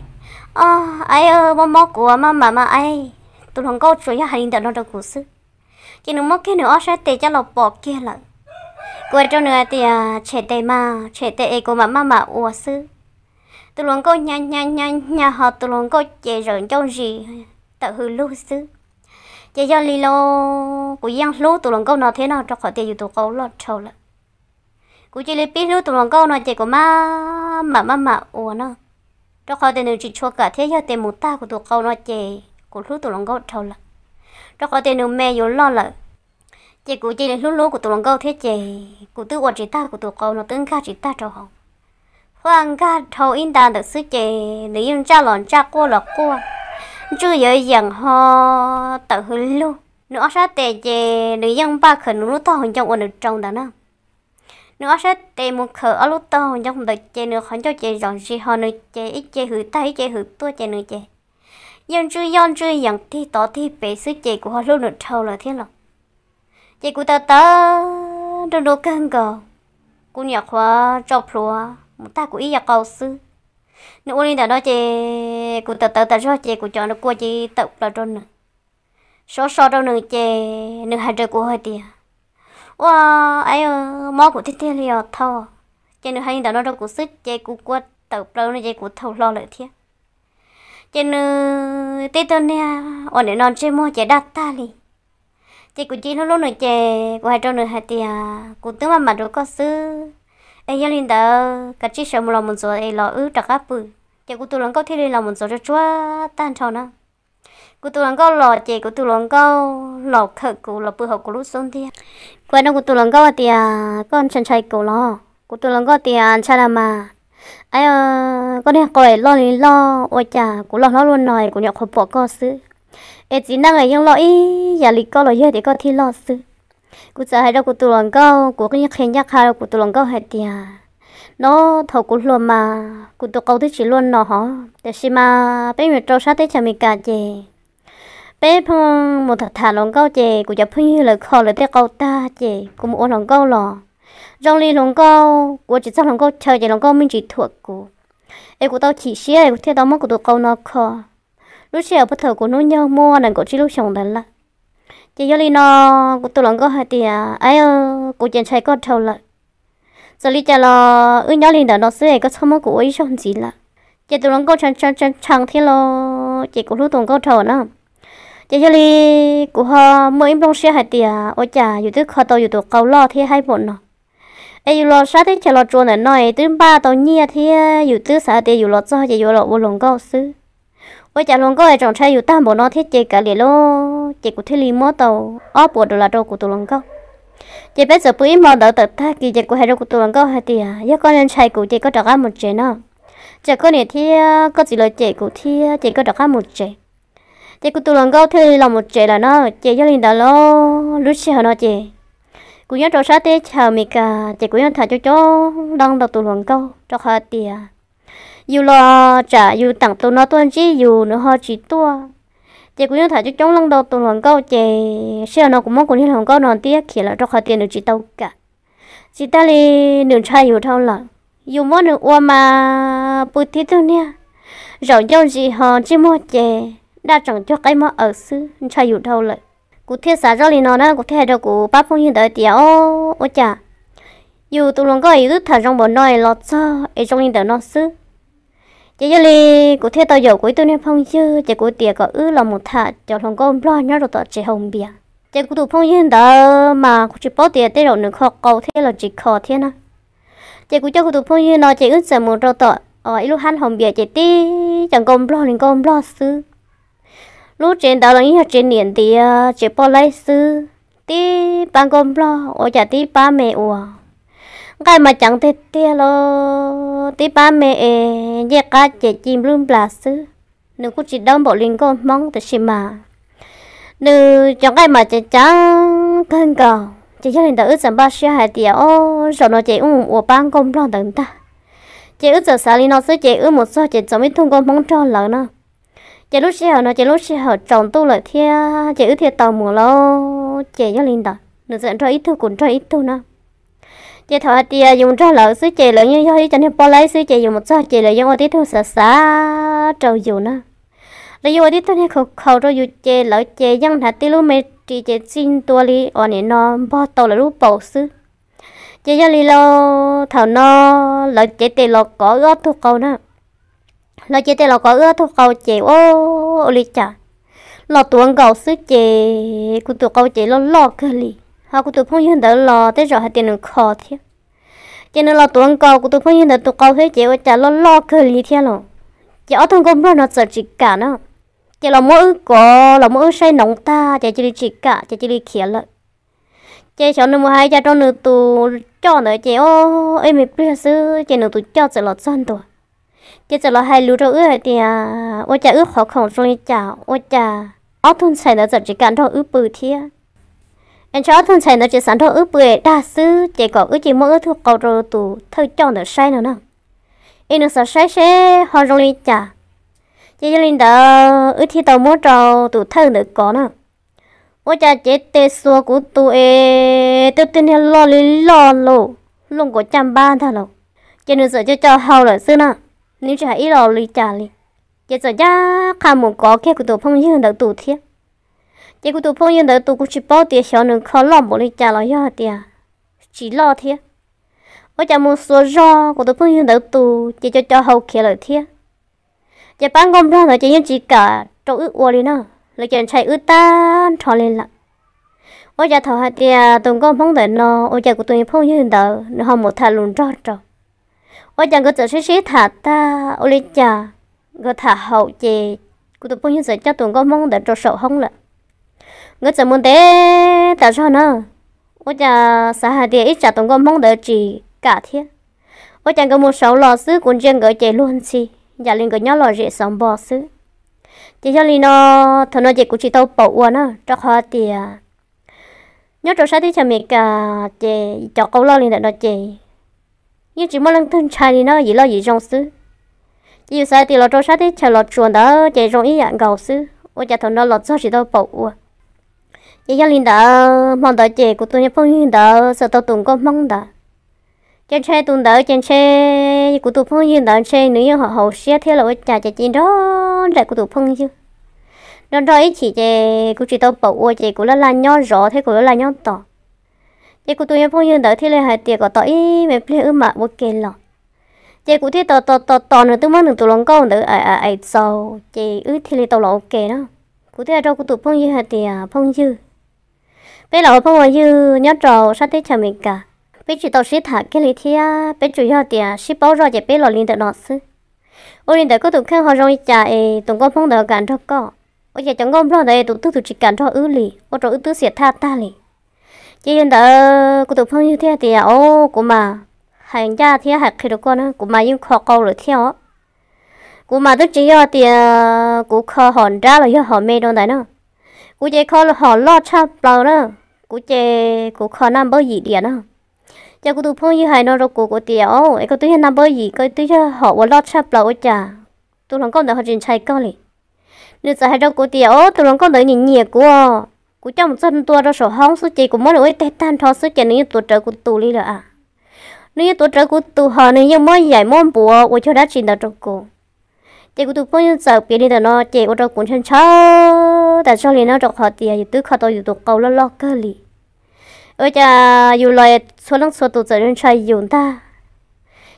Os, aib, mob mob kuv maj mam mas aib. Tus hluas nkauj tsuas yog hais li ntawm no rau kuv xwb, ces nws muab kiag nws ob sab tes coj los pom kiag lawm. Kuv hais rau nws hais tias tshem tes mas, tshem tes es kuv mam maj mam ua xwb. Tus hluas nkauj hnyav hnyav hnyav hnyav ho tus hluas nkauj ces zawm ncauj zis tawm hws lug xwb. Ces yog li los kuv yeej hlub tus hluas nkauj no thiab no rau qhov tias yus tus qau loj dhau lawm. Kuv cia li pib hlub tus hluas nkauj no ces kuv maj mam maj mam ua no, rau qhov tias nws tsis tshua kam thiab yog tias mus tag kuv tus qau no ces kuv hlub tus hluas nkauj dhau lawm. Rau qhov tias nws me yuav loj lawm, ces kuv cia li hlub hlub kuv tus hluas nkauj thiab ces kuv twb ua tsis tag kuv tus qau no twb nkag tsis tag rau hauv. Huaj nkag dhau ib nta ntawm xwb ces nws yeej ntsaj los ntsaj quaj los quaj, ntswj yawv yeem ho tawm hws lug. Nws ob sab tes ces nws yeej npaj khawm nws lub taub hau ncoo uas nws rau ntawd na. Nws ob sab tes mus khawm ob lub taub hau ncoo ntawd ces nws qhov ncauj ces zom zis ho nws ces ib ce hws tag ib ce hws tuaj ces nws ces yeej ntswj yoj ntswj yees tig tod tig pem xwb ces kuv ho hlub nws dhau lawm thiab los. Ces kuv tawv tawv nruj nruj kawg nkaus, kuv nyuam qhuav tso plhuav mus tag kuv ib yav qau xwb. Nws ua li ntawm no ces kuv tawv tawv tas zog ces kuv cov kua cia li tawm plaws rau nws. Sov so rau nws ces nws hais rau kuv hais tias, ua, aib, mob kuv tiag tiag li os thauj. Ces nws hais li ntawm no rau kuv xwb ces kuv kua tawm plaws no ces kuv thaum hlo lawm thiab. Ces nws tib tug niag uas nim no ntsej muag ces daj tag li. Ces kuv cia li hlub hlub nws ces kuv hais rau nws hais tias kuv twb maj mam rau koj xwb, es yog li ntawd kav tsij sawv mus los mus ntxuav es los wb rov qab pw. Ces kuv tus hluas nkauj thiaj li los mus ntxuav tsuag tsuag tag nrho na. Kuv tus hluas nkauj los ces kuv tus hluas nkauj los khawm kuv los pw hauv kuv lub xub ntiag. Kuv hais rau kuv tus hluas nkauj hais tias koj ntshai ntshai kuv los? Kuv tus hluas nkauj tias ntshai los mas. Aib, koj niag qau loj li loj ua cas kuv loj hlob luaj no kuv nyuam qhuav pom koj xwb, es txiv neej yeej loj ib yam li koj los yog tias koj thiaj loj xwb. Kuv txawm hais rau kuv tus hluas nkauj, kuv yeej qhia ncaj qha rau kuv tus hluas nkauj hais tias, no, thaum kuv hluas mas kuv tus qau twb tsis luaj no hov, tiam sis mas peb mus rau sab teb chaws Amelikas ces peb pheej mus tham tham hluas nkauj ces kuv cov phooj ywg lawv kho lawv tej qau tag ces kuv mus ua hluas nkauj los zoo li hluas nkauj, kuv ua tsis txog hluas nkauj chaw ces hluas nkauj me ntsis thuam kuv, es kuv tau chim siab kuv thiaj tau muab kuv tus qau no kho. Lub sij hawm puag thaum kuv hnub nyoog muaj nees nkaum tsib lub xyoos ntawd lawm. Ces yog li no kuv tus hluas nkauj hais tias, aib, kuv ces ntshai koj dhau lawm. Txawm li cas los wb nyob li ntawm no xwb es koj txhob muab kuv ua ib zaug ntxiv lawm. Ces tus hluas nkauj tshee tshee thiab los ces kuv hlub tus nkauj dhau na. Ces yog li kuv ho muaj ib nplooj siab hais tias ua cas yus twb kho tau yus tus qau loj thiab haib npaum no, es yus los sab teb chaws Los Tsuas ntawm no es twb npaj tau nyiaj thiab yus twb xav tias yus los txog ces yuav los ua hluas nkauj xwb. Ua cas hluas nkauj es tseem ntshai yus tag npaum no thiab ces kav liam lauj, ces kuv thiaj li muab tau ob puas dollar rau kuv tus hluas nkauj. Ces peb txawm pw ib hmo ntawd tawm tag kis ces kuv hais rau kuv tus hluas nkauj hais tias yog koj ntshai kuv ces koj rov qab mus tsev no, tsam koj niam thiab koj txiv lawv cem kuv thiab ces koj rov qab mus tsev. Ces kuv tus hluas nkauj thiaj li los mus tsev lawm na. Ces yog li ntawd los lub sij hawm no ces kuv nyob rau sab teb chaws Amelikas ces kuv yeej tham coob coob leej ntau tus hluas nkauj rau qhov tias yus los tsam yus teem tus no tuaj ntsib yus nws ho tsis tuaj. Ces kuv yeej tham coob coob leej ntau tus hluas nkauj ces sij hawm no kuv muab kuv niag hluas nkauj no ntiab khiav lawm rau qhov tias nws tsis tau kam. Tsis tag li nws ntshai yus dhau lawm. Yus muab nws ua mas pw tib tug niag zaum ncauj ntsis ho ntsej muag ces daj tseem cuag qaib mob aws xwb, ntshai yus dhau lawm. Kuv thiaj xav zoj li no na, kuv thiaj hais rau kuv pab phooj ywg ntawd tias, o, ua cas yus tus hluas nkauj es yus twb tham zoo npaum no es los txog es zoo li ntawm no xwb. Ces yog li kuv thiaj tau yaum kuv ib tug niag phooj ywg ces kuv tias kom wb los mus tham cov hluas nkauj nplog nyob rau tom tsev haus npias. Ces kuv tus phooj ywg ntawd mas kuv tsis paub tias tej zaum nws kho qau thiab los tsis kho thiab na. Ces kuv coj kuv tus phooj ywg no ces wb txawm mus rau tom ib lub hab haus npias ces tib cov nkauj nplog li nkauj nplog xwb. Lub tsev ntawd los yeej yog tsev niam ntiav tsev poj laib xwb. Tib pab nkauj nplog ua cas tib pab me uas nqaij mas ceev tiag tiag los tib pab me es ncej qab ces ci nplub nplas xwb. Nws kuj tsis dawb npaum li nkauj hmoob tiam sis mas nws cov nqaij mas ceev ceev kawg nkaus. Ces yog li ntawd wb txawm npaj siab hais tias, o, zaum no ces wb mus ua pab nkauj nplog ntawd ntag. Ces wb txawm xav li no xwb ces wb mus txog ces txawm muaj ib tug nkauj hmoob nrog lawv na. Ces lub sij hawm no ces lub sij hawm tsaus ntuj lawm thiab ces wb thiaj tau mus lawm. Ces yog li ntawd nws txawm nrog ib tug kuv nrog ib tug na. Ces thaum hais tias yus nrog lawv xwb ces lawv yeej yog ib cov niag poj laib xwb ces yus mus txog ces lawv yeej ua tib tug xav xav rau yus na. Lawv yeej ua tib tug niag khaus khaus rau yus ces lawv ces yeej hnav tib lub me ris ces txij ntua li uas nim no npog tau lawv lub paum xwb. Ces yog li lauj, thaum no lawv cev tes los kov wb ob tug qau na. Lawv cev tes los kov wb ob tug qau ces ua, ua li cas los tuav nkaus xwb ces kuv tus qau ces loj loj kawg li. Ho kuv tus phooj ywg ntawd los tej zaum hais tias nws kho thiab. Ces nws los tuav nkaus kuv tus phooj ywg ntawd tus qau thiab ces ua cas loj loj kawg li thiab los. Ces ob tug nkauj nplog no txawm tsis kam na. Ces los muab wb kov los muab wb saib noov tag ces cia li tsis kam ces cia li khiav lawm. Ces xyov nws mus hais cas rau nws tus coj ntawd ces ib me pliag xwb ces nws tus coj txawm los txog ntua. Ces txawm los hais lus rau wb hais tias ua cas wb qhov khoom zoo li cas ua cas ob tug ntxhais ntawd txawm tsis kam nrog wb pw thiab. Es ntshai ob tug ntxhais ntawd tsis xav nrog wb pw es dag xwb ces kom wb cia muab wb tug qau rau tus thawj coj ntawd saib no na. Es nws xav saib seb ho zoo li cas. Ces yog li ntawd wb thiaj tau muab rau tus thawj ntawd kov na. Ua cas cev tes xuas kuv tus es twb tib niag loj li loj lauj, luaj nkaus caj npab ntag lauj. Ces nws txawm co co hau lawm xwb na, nws tsis hais ib los li cas li. Ces txawm ncaj qha mus kov kiag kuv tus phooj ywg ntawd tus thiab. Ces kuv tus phooj ywg ntawd tus kuv tsis paub tias xyov nws kho loj npaum li cas los yog hais tias tsis loj thiab. Ua cas mus xuas zog kuv tus phooj ywg ntawd tus ces co co hau khiav lawm thiab. Ces pab nkauj nplog ntawd ces yeej tsis kam rau wb ua li na, lawv ces ntshai wb tag nrho li lawm. Ua cas thaum hais tias tus nkauj hmoob ntawm no ua cas kuv tus phooj ywg ntawd nws ho mus tham lus nrog rau. Ua cas nkawd txawm sib sib tham tag ua li cas nkawd tham haum ces kuv tus phooj ywg txawm coj tus nkauj hmoob ntawd rau saum hoob lawm. Nkawd txawm mus ntev tas zog na. Ua cas xav hais tias ib tsam tus nkauj hmoob ntawd tsis kam thiab. Ua cas nkawd mus saud los xwb kuv ntsia nkawd ces luag ntxhi, yam li nkawd nyob lom zem xauv npo xwb. Ces yog li no, thaum no ces kuv tsis tau paum ua na rau qhov tias nyob rau sab teb chaws Amelikas ces cov qau loj li ntawm no ces yeej tsis muaj leej twg ntshai li no, yim loj yim zoo xwb. Ces yus xav tias los rau sab teb chaws Los Tsuas ntawd ces zoo ib yam nkaus xwb, ua cas thaum no los txog tsis tau paum ua. Ces yog li ntawd hmo ntawd ces kuv tus niag phooj ywg ntawd txawm tau tus nkauj hmoob ntawd. Ces ntshe tus ntawd ces ntshe kuv tus phooj ywg ntawd ntshe nws yeej ho haum siab thiab los ua cas ces cia nrog nraim kuv tus phooj ywg. Nrog nrog ib chim ces kuv tsis tau paum ua ces kuv laj laj nyob zov thiab kuv laj laj nyob tos. Ces kuv tus niag phooj ywg ntawd thiaj li hais tias kom tos ib me pliag wb mam ua ke los. Ces kuv thiaj tos tos tos tos nws twb muab nws tus hluas nkauj ntawd aim txaus ces wb thiaj li tau los ua ke na. Kuv thiaj hais rau kuv tus phooj ywg hais tias phooj ywg, peb los ua phooj ua ywg nyob rau sab teb chaws Amelikas, peb tsis tau sib tham kiag li thiab peb tsuas yog tias sib paub zoj ces peb los li ntawm no xwb. Ua li ntawd koj tus kheej ho zoo li cas es tus nkauj hmoob ntawd kam nrog koj, ua cas cov nkauj nplog ntawd es tus twg tus tsis kam nrog wb li ua rau wb twb xiam thaj tag li. Ces yog li ntawd kuv tus phooj ywg thiaj tias o, kuv mas hais ncaj thiab hais qhia rau koj na, kuv mas yeej kho qau lawm thiab os. Kuv mas twb tsis yog tias kuv kho hom nrab los yog hom me rau ntawd na, kuv ces kho hom loj tshaj plaws na. Kuv ces kuv kho naj npawb yim diam na. Ces kuv tus phooj ywg hais no rau kuv, kuv tias o, es koj twb yog naj npawb yim, koj twb yog hom uas loj tshaj plaws ua cas tus hluas nkauj ntawd ho tsis ntshai koj li? Nws txawm hais rau kuv tias o, tus hluas nkauj ntawd nyiam nyiam kuv os, kuv coj mus txog ntua rau saum hoob xwb ces kuv muab nws ua ib teg tag nrho xwb ces nws yeej tuav rawv kuv tus li lawm a. Nws yeej tuav rawv kuv tus ho nws yeej muab yaim muab npuav ua cuag dab tsi ntawd rau kuv. Ces kuv tus phooj ywg txawm piav li ntawm no ces ua rau kuv ntshaw ntshaw tas zog li no rau qhov tias yus twb kho tau yus tus qau loj loj kawg li. Ua cas yus los txhua leej txhua tus txawm ntshai yus ntag.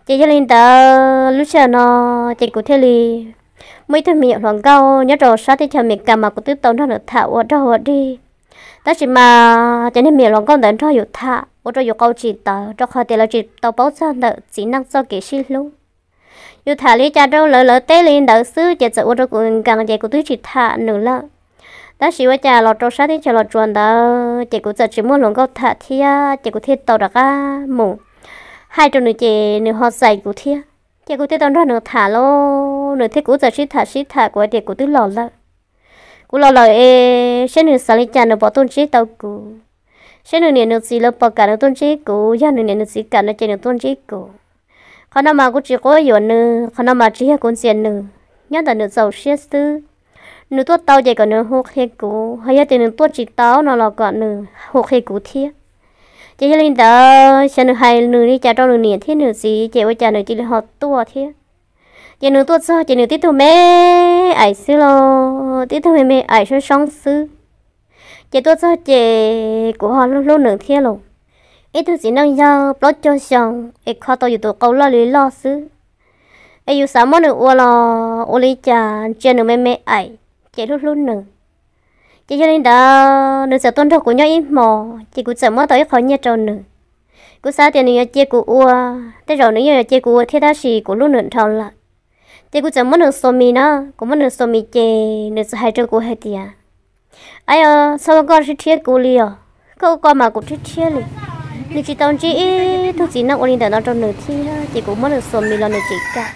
Ces yog li ntawd lub sij hawm no ces kuv thiaj li muaj ib tug me nyuam hluas nkauj nyob rau sab teb chaws Amelikas mas kuv twb tau nrog nws tham ua dog ua dig. Tab sis mas cov niag me nyuam hluas nkauj ntawd nrog yus tham ua rau yus qau tsis tawv rau qhov tias lawv tsis tau paub txog ntawm txiv neej txoj kev sib hlub. Yus tham li cas rau lawv, lawv teb li ntawd xwb ces txawm ua rau kuv nkees ces kuv twb tsis tham nws lawm. Tab sis ua cas los rau sab teb chaws Los Tsuas ntawd ces kuv txawm tsis muaj hluas nkauj tham thiab ces kuv thiaj tau rov qab mus hais rau nws ces nws ho txais kuv thiab. Ces kuv thiaj tau nrog nws tham lauj, nws thiab kuv txawm sib tham sib tham kuv hais tias kuv twb los lawm. Kuv los lawm es seb nws xav li cas nws puas tuaj ntsib tau kuv, seb nws niam nws txiv lawv puas kam nws tuaj ntsib kuv, yog nws niam nws txiv kam no ces nws tuaj ntsib kuv. Qhov no mas kuv tsis quab yuam nws, qhov no mas tsis yog kuv ntxias nws, nyob ntawm nws txaus siab xwb. Nws tuaj tau ces kom nws hu qhia kuv, ho yog tias nws tuaj tsis tau no los kom nws hu qhia kuv thiab. Ces yog li ntawd xyov nws hais nws li cas rau nws niam thiab nws txiv ces ua cas nws cia li ho tuaj thiab. Ces nws tuaj txog ces nws tib tug me aim xwb los tib tug me me aim soob soob xwb. Ces tuaj txog ces kuv ho hlub hlub nws thiab los. Ib tug txiv neej yog plaub caug xyoo es kho tau yus tus qau loj li loj xwb. Es yus xav muab nws ua los ua li cas ntsia nws me me aim, ces hlub hlub nws. Ces yog li ntawd nws txawm tuaj nrog kuv nyob ib hmos ces kuv txawm muab tau ib qho nyiaj rau nws. Kuv xav tias nws yuav cia kuv ua, tej zaum nws yeej yuav cia kuv ua thiab tab sis kuv hlub nws dhau lawm. Ces kuv txawm muab nws xua mis na, kuv muab nws xua mis ces nws txawm hais rau kuv hais tias, Aib, txhob ua koj rhiab rhiab kuv li os, koj ua koj mas kuv rhiab rhiab li. Nws tsis tau ntsib ib tug txiv neej ua li ntawm no rau nws thiab ces kuv muab nws xua mis los nws tsis kam.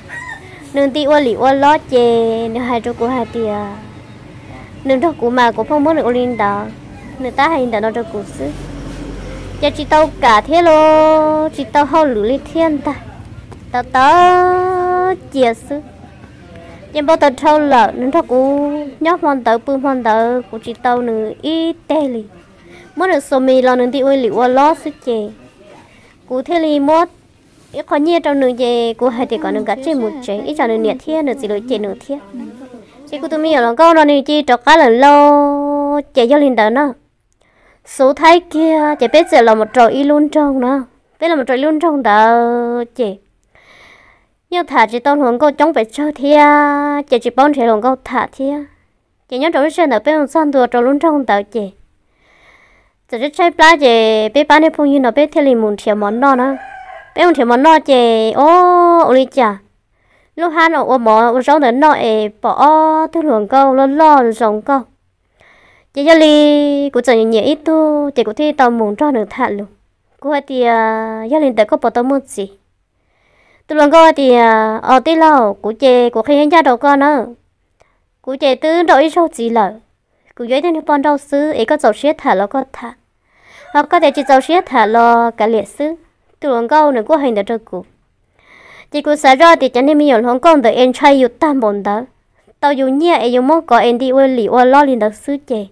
Nws nti ua lim ua lob ces nws hais rau kuv hais tias nws nrog kuv mas kuv pheej muab nws ua li ntawd, nws tab hais li ntawm no rau kuv xwb. Ces tsis tau kam thiab los tsis tau hauj lwm li thiab ntag, tawv tawv cia xwb. Ces npau taws dhau lawm nws nrog kuv nyob hmo ntawd pw hmo ntawd kuv tsis tau nws ib teg li. Muab nws xua mis los nws nti ua lim ua lob xwb ces kuv thiaj li muab ib qho nyiaj rau nws ces kuv hais tias kom nws kav tsij mus tsev ib tsam nws niam thiab nws txiv lawv cem nws thiab. Ces kuv tus me nyuam hluas nkauj no nws cia li rov qab lawm lauj. Ces yog li ntawd na, xub thawj kiag ces peb txawm los mus rau ib lub nroog na. Peb los mus rau ib lub nroog ntawd ces yeej tham tsis tau hluas nkauj coob pes tsawg thiab ces tsis paub nrhiav hluas nkauj tham thiab. Ces nyob rau lub sij hawm ntawd peb mus txog ntua rau lub nroog ntawd ces txawm tshaib tshaib plab ces peb pab niag phooj ywg no peb thiaj li mus nrhiav mov noj na. Peb mus nrhiav mov noj ces o, ua li cas lub hab no ua mov ua zaub ntawd noj es pom ob tug hluas nkauj loj loj zoo nkauj. Ces yog li kuv txawm nyiam nyiam ib tug ces kuv thiaj tau mus nrog nws tham lus. Kuv hais tias, Yog li ntawd koj puas tau muaj txiv? Tus hluas nkauj hais tias, Os tij laug, kuv ces kuv qhia ncaj rau koj na, kuv ces twb nrauj ib zaug txiv lawm. Kuv yuav ib tug niag poj nrauj xwb es koj txaus siab tham los koj tham, ho koj tias tsis txaus siab tham los kav liam xwb. Tus hluas nkauj nws kuj hais ntawd rau kuv. Ces kuv xav zoj tias cov niag me nyuam hluas nkauj ntawd es ntshai yus tag npaum ntawd, tau yus nyiaj es yus muab kov es nti ua lim ua lob li ntawd xwb ces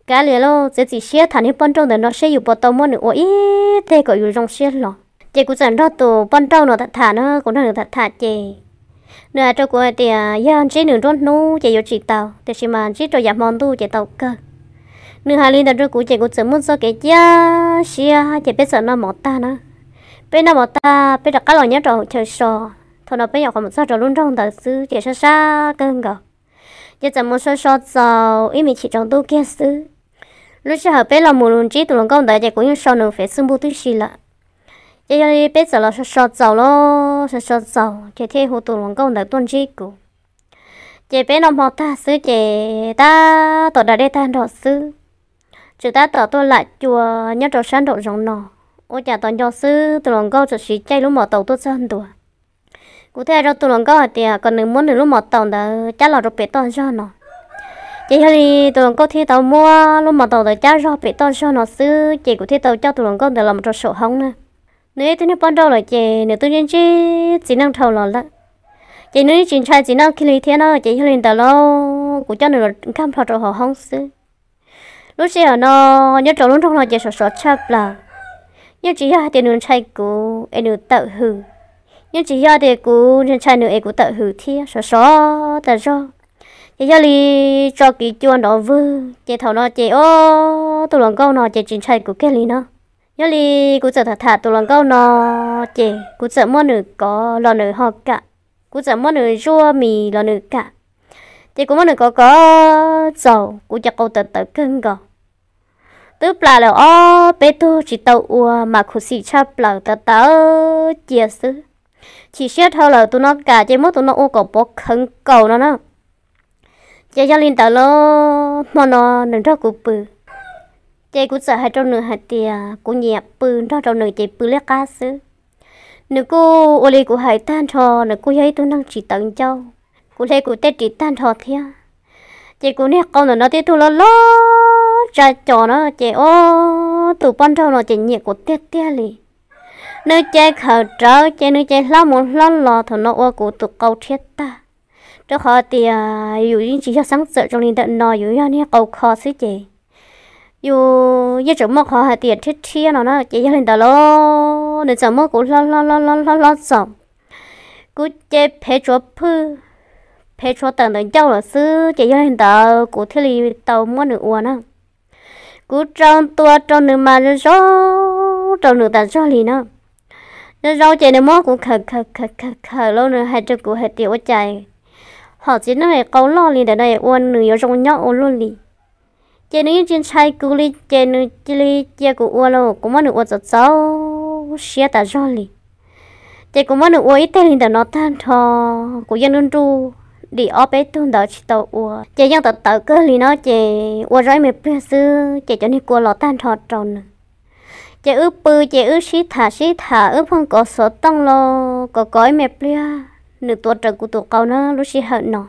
kav liam lauj, txiav txim siab tham niag poj nrauj ntawm no seb yus puas tau muab nws ua ib teg kom yus zoo siab hlo. Ces kuv txawm nrog tus poj nrauj no tham tham na, kuv nrog nws tham tham ces nws hais rau kuv hais tias yog ntsib nws nruab hnub ces yuav tsis tau, tiam sis mas ntsib rau yav hmo ntuj ces tau kawg. Nws hais li ntawd rau kuv ces kuv txawm muaj txoj kev cia siab ces peb txawm noj mov tag na. Peb noj mov tag peb rov qab los nyob rau hauv chaw so. Thaum no peb nyuam qhuav mus txog rau lub nroog ntawd xwb ces sab sab kawg nkaus. Ces txawm mus so so txaus ib me chim tsaus ntuj kiag xwb. Lub sij hawm peb los mus ntsib tus hluas nkauj ntawd ces kuv yeej sau nws Facebook tib si lawm. Ces yog li peb txawm los so so txaus los so so txaus ces thiaj hu tus hluas nkauj ntawd tuaj ntsib kuv. Ces peb noj hmo tag xwb ces tab tom da dej tag nrho xwb, tseem tab tom tuaj lam cua nyob rau sab nraum zoov no. Ua cas tos nco xwb tus hluas nkauj txawm siv caij lub mos taus tuaj txog ntua. Kuv thiaj hais rau tus hluas nkauj hais tias kom nws muab nws lub mos taus ntawd cab los rau pem toj zog no. Ces yog li tus hluas nkauj thiaj tau muab lub mos taus ntawd cab zog pem toj zog no xwb ces kuv thiaj tau coj tus hluas nkauj ntawd los rau saum hoob na. Nws ib tug niag poj nrauj lawm ces nws twb ntsib ntsib txiv neej dhau los lawm, ces nws yeej tsis ntshai txiv neej kiag li thiab na. Ces yog li ntawd los kuv coj nws los nkag nplho rau hauv hoob xwb. Lub sij hawm no nyob rau lub nroog no ces sov sov tshaj plaws. Yeej tsis yog hais tias nws ntshai kuv es nws tawm hws, yeej tsis yog tias kuv ntshai nws es kuv tawm hws thiab, sov sov tas zog. Ces yog li tso kiv cua nrov vwg ces thaum no ces o, tus hluas nkauj no ces tsis ntshai kuv kiag li no. Yog li kuv txawm tham tham tus hluas nkauj no, ces kuv txawm muab nws kov los nws ho kam, kuv txawm muab nws zuaj mis los nws kam. Ces kuv muab nws kov kov txaus kuv cov qau tawv tawv kawg nkaus. Twb plam lawm ob peb tug tsis tau ua mas khuv xim tshaj plaws tawv tawv cia xwb. Chim siab dhau lawm tus no kam ces muab tus no ua kom pov khawv nkaus no na. Ces yog li ntawd los hmo no nws nrog kuv pw, ces kuv txawm hais rau nws hais tias kuv nyiam pw nrog rau nws ces pw liab qab xwb. Nws kuj ua li kuv hais tag nrho, nws kuj yog ib tug neeg tsis tawv ncauj, kuv hle kuv tej ris tag nrho thiab. Ces kuv niag qau ntawm no tib tug loj loj tsa cos na, ces o, tus poj nrauj no ces nyiam kuv tiag tiag li. Nws ces khawm rawv ces nws ces hlob mus hlob los, thaum no ua kuv tus qau rhiab tag. Rau qhov tias yus yeej tsis yog xeeb txawm zoo li ntawm no, yus yog niag qau kho xwb ces yus yeej tseem muaj qhov hais tias rhiab rhiab no na. Ces yog li ntawd los nws txawm muab kuv hlob hlob hlob hlob hlob txaus, kuv ces phev tsuav phwj, phev tshuav tawm ntawm ncauj lawm xwb. Ces yog li ntawd kuv thiaj li tau muab nws ua na. Kuv rau ntua rau nws mas zoo zoo rau nws tas zog li na. Zoo zoo ces nws muab kuv khawm khawm khawm khawm khawm los nws hais rau kuv hais tias ua cas hom txiv neej qau loj li ntawm no ua nws yuav zoo nyob ua luaj li. Ces nws yeej tsis ntshai kuv li ces nws cia li cia kuv ua los kuv muab nws ua txaus txaus siab tas zog li. Ces kuv muab nws ua ib teg li ntawm no tag nrho, kuv yeej nruj nruj dim ob peb tug ntawd tsis tau ua ces yeej tawv tawv kawg li no ces ua zoj ib me pliag xwb ces cov niag kua los tag nrho rau nws. Ces wb pw ces wb sib tham sib tham wb pheej kov xov tooj los kov kov ib me pliag nws tuav rawv kuv tus qau na lub sij hawm no.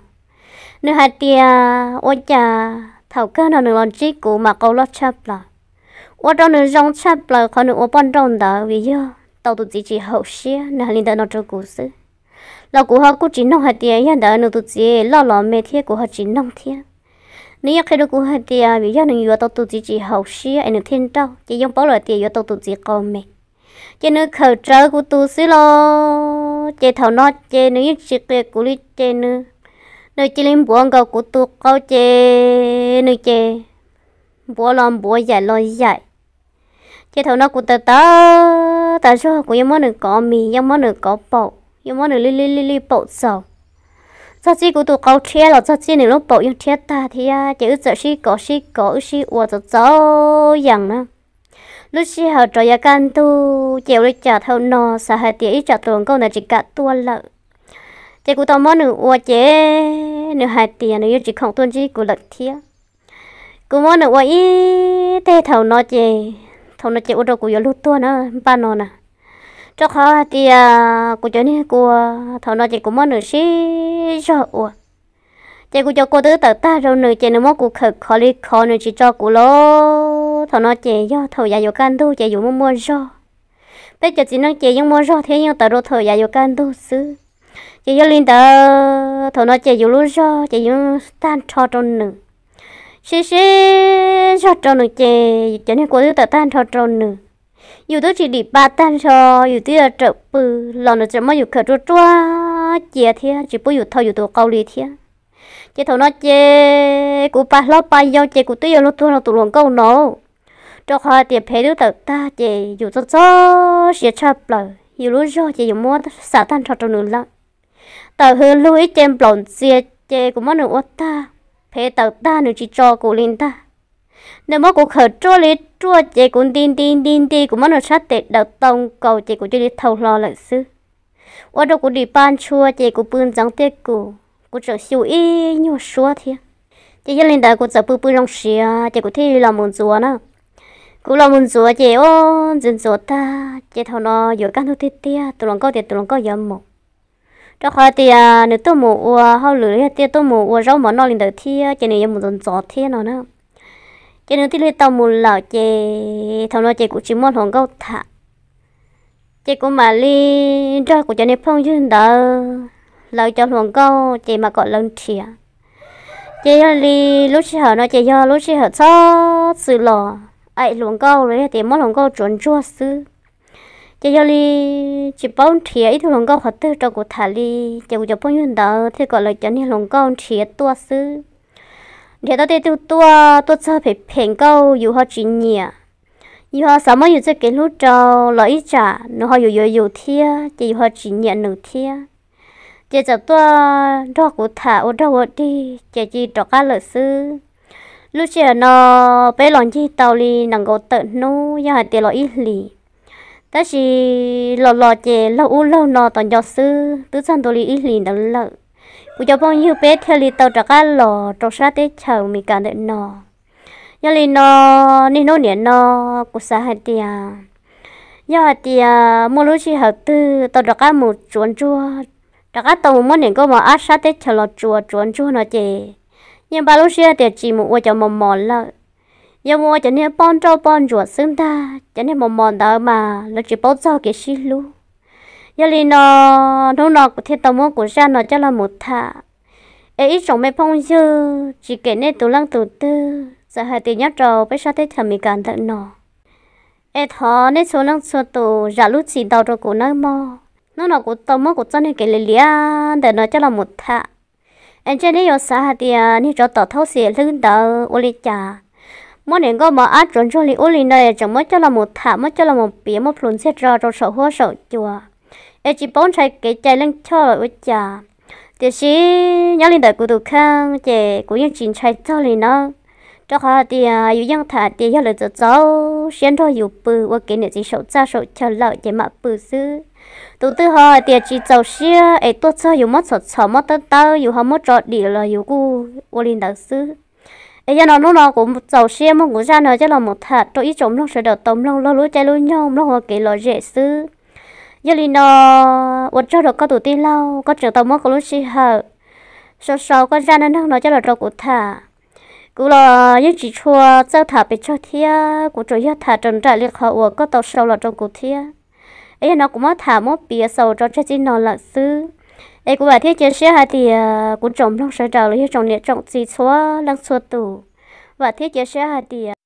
Nws hais tias ua cas thaum kawg no nws los ntsib kuv mas qau loj tshaj plaws, ua rau nws zoo tshaj plaws qhov nws ua poj nrauj ntawd vim yog tau tus txiv tsis haum siab, nws hais li ntawd no rau kuv xwb. Los kuv ho kuj tsis noog hais tias yog ntawd nws tus txiv loj los me thiab kuv ho tsis noog thiab. Nws yeej qhia rau kuv hais tias vim yog nws yuav tau tus txiv tsis haum siab es nws thiaj nrauj ces yeej paub lawm tias yuav tau tus txiv qau me. Ces nws khawm rawv kuv tus xwb los ces thaum no ces nws yeej tsis qia kuv li ces nws, nws cia li npuav nkaus kuv tus qau ces nws ces npuav los npuav yaim los yaim. Ces thaum no kuv tawv tawv tas zog kuv yeej muab nws kov mis, yeej muab nws kov paum, yeej muab nws li li li li paum txaus. Txog txij kuv tus qau rhiab los txog txij nws lub paum yeej rhiab tag thiab ces wb txawm sib kov sib kov wb sib ua txaus txaus yees na. Lub sij hawm rov yav kaj ntug ces ua li cas thaum no xav hais tias ib tsam tus hluas nkauj ntawd tsis kam tuaj lawm. Ces kuv tau muab nws ua ces nws hais tias nws yuav tsis khoom tuaj ntsib kuv lawm thiab. Kuv muab nws ua ib teg thaum no ces, thaum no ces ua rau kuv yuav luag tuag na npaj no na. Rau qhov hais tias kuv cov niag kua thaum no ces kuv muab nws sib zog ua. Ces kuv cov kua twb tawm tag rau nws ces nws muab kuv khawm khov li khov nws tsis tso kuv los. Thaum no ces yog thaum yav yuav kaj ntug ces yus muaj muaj zog. Peb cov txiv neej ces yeej muaj zog thiab yeej tawm rau thaum yav yuav kaj ntug xwb. Ces yog li ntawd thaum no ces yus lub zog ces yus tag nrho rau nws, sib sib zog rau nws ces cov niag kua twb tawm tag nrho rau nws. Yus twb tsis dim pa tag nrho, yus twb yuav rawm pw los nws tseem muab yus khawm ruaj ruaj cia thiab tsis pub yus thau yus tus qau li thiab. Ces thaum no ces kuv pa hlob pa yau ces kuv twb yuav luag tuag rau tus hluas nkauj no. Rau qhov hais tias phev twb tawm tag ces yus txog txog siav tshaj plaws, yus lub zog ces yus muab xam tag nrho rau nws lawm. Tawm hws lug ib ce nplaum ntxias ces kuv muab nws ua tag, phev tawm tag nws tsis tso kuv li ntag. Nws muab kuv khawm ruaj li ruaj ces kuv nti nti nti nti kuv muab nws sab tes daws tau nkaus ces kuv cia li thau hlo lawm xwb. Ua rau kuv dim pa ntshua ces kuv pw ntxeev tiaj kum, kuv tseem xyu ib nyuag suab thiab. Ces yog li ntawd kuv txawm pw pw zoo siav ces kuv thiaj li los mus ntxuav na. Kuv los mus ntxuav ces ua ntxuav ntxuav tag ces thaum no yuav kaj ntug tiag tiag tus hluas nkauj tias tus hluas nkauj yuav mus, rau qhov tias nws tuaj mus ua hauj lwm los yog tias tuaj mus ua zaub mov noj li ntawd thiab ces nws yuav mus ntxov ntxov thiab no na. Ces nws thiaj li tau mus lawm ces thaum no ces kuv tsis muaj hluas nkauj tham. Ces kuv mam li nrog kuv cov niag phooj ywg ntawd, lawv cov hluas nkauj ces mam kom lawv nrhiav. Ces yog li lub sij hawm no ces yog lub sij hawm txhob txwm los aim hluas nkauj los yog tias muab hluas nkauj tsuav ntsuag xwb. Ces yog li tsis paub nrhiav ib tug hluas nkauj qhov twg rau kuv tham li, ces kuv cov phooj ywg ntawd thiaj kom lawv cov niag hluas nkauj nrhiav tuaj xwb. Nrhiav tau tej tug tuaj, tuaj txog phem phem nkauj yus ho tsis nyiam, yus ho xav muab yus txoj kev hlub rau los ib tsam nws ho yuav yuav yus thiab ces yus ho tsis nyiam nws thiab. Ces txawm tuaj nrog kuv tham ua rog ua dig ces cia li rov qab lawm xwb. Lub sij hawm no peb los ncig tau li nees nkaum tawm hnub yog hais tias los ib hlis, tab sis los los ces laug ub laug no tos nco xwb twb txog ntua li ib hlis ntawd lawm. Kuv cov phooj ywg peb thiaj li tau rov qab los rau sab teb chaws Amelikas ntawm no. Yog li no, niaj hnub nim no kuv xav hais tias yog hais tias muaj lub sij hawm twg tau rov qab mus tsuav ntsuag, rov qab tau mus muab niam nkauj mos ab sab teb chaws los tsuav tsuav ntsuag no ces yeej npaj lub siab tias tsis mus ua cov mos mos lawm, yog mus ua cov niag poj nrauj poj ntsuam xwb ntag. Cov niag mos mos ntawd mas lawv tsis paub txog kev sib hlub. Yog li no, hnub no kuv thiaj tau muab kuv zaj no coj los mus tham, es ib tsoom me phooj ywg tsis kem nej tus leej tus twg, txawm hais tias nyob rau peb sab teb chaws Amelikas ntawm no. Es thov nej txhua leej txhua tus zam lub txim ntau rau kuv nawb mog. Hnub no kuv tau muab kuv txoj neeg kev liam liam ntawm no coj los mus tham. Es ntshe nej yuav xav hais tias niag tsov tom thaub xiam hlwb ntawd ua li cas muab niam nkauj mos ab tsuav ntsuag li ub li no es tseem muab coj los mus tham, muab coj los mus piav, muab plhus ntxiag rau saum huab saum cua, es tsis paub ntshai kev cai leej choj lawm ua cas. Tiam sis nyob li ntawm kuv tus kheej ces kuv yeej tsis ntshai txog li nawb, rau qhov hais tias yus yeej tham tias yog lawv txaus txaus siab nrog yus pw ua kev niam txiv saum txaj saum chaw lawm ces mam pw xwb. Tus twg ho hais tias tsis txaus siab es tuaj txog yus muab txhom txhom muab tawb tawb yus ho muab tso dim los yus kuj ua li ntawd xwb. Es yog no hnub no kuv txaus siab muab kuv zaj no coj los mus tham rau ib tsoom mloog sawv daws tau mloog laug lub caij lub nyoog mloog ua kev lom zem xwb. Yog li no, ua tsaug rau koj tus tij laug, koj tseem tau muab koj lub sij hawm sau sau koj zaj neej neeg no coj los rau kuv tham. Kuv los yeej tsis tshua txawj tham pes tsawg thiab, kuv tsuas yog tham raws nraim li qhov uas koj tau sau los rau kuv thiab. Es yog no kuv muab tham muab piav xaus rau tseg txij no lawm xwb. Es kuv vam thiab cia siab hais tias kuv tsoom mloog sawv daws los yog tsoom niam tsoom txiv txhua leej txhua tus, vam thiab cia siab hais tias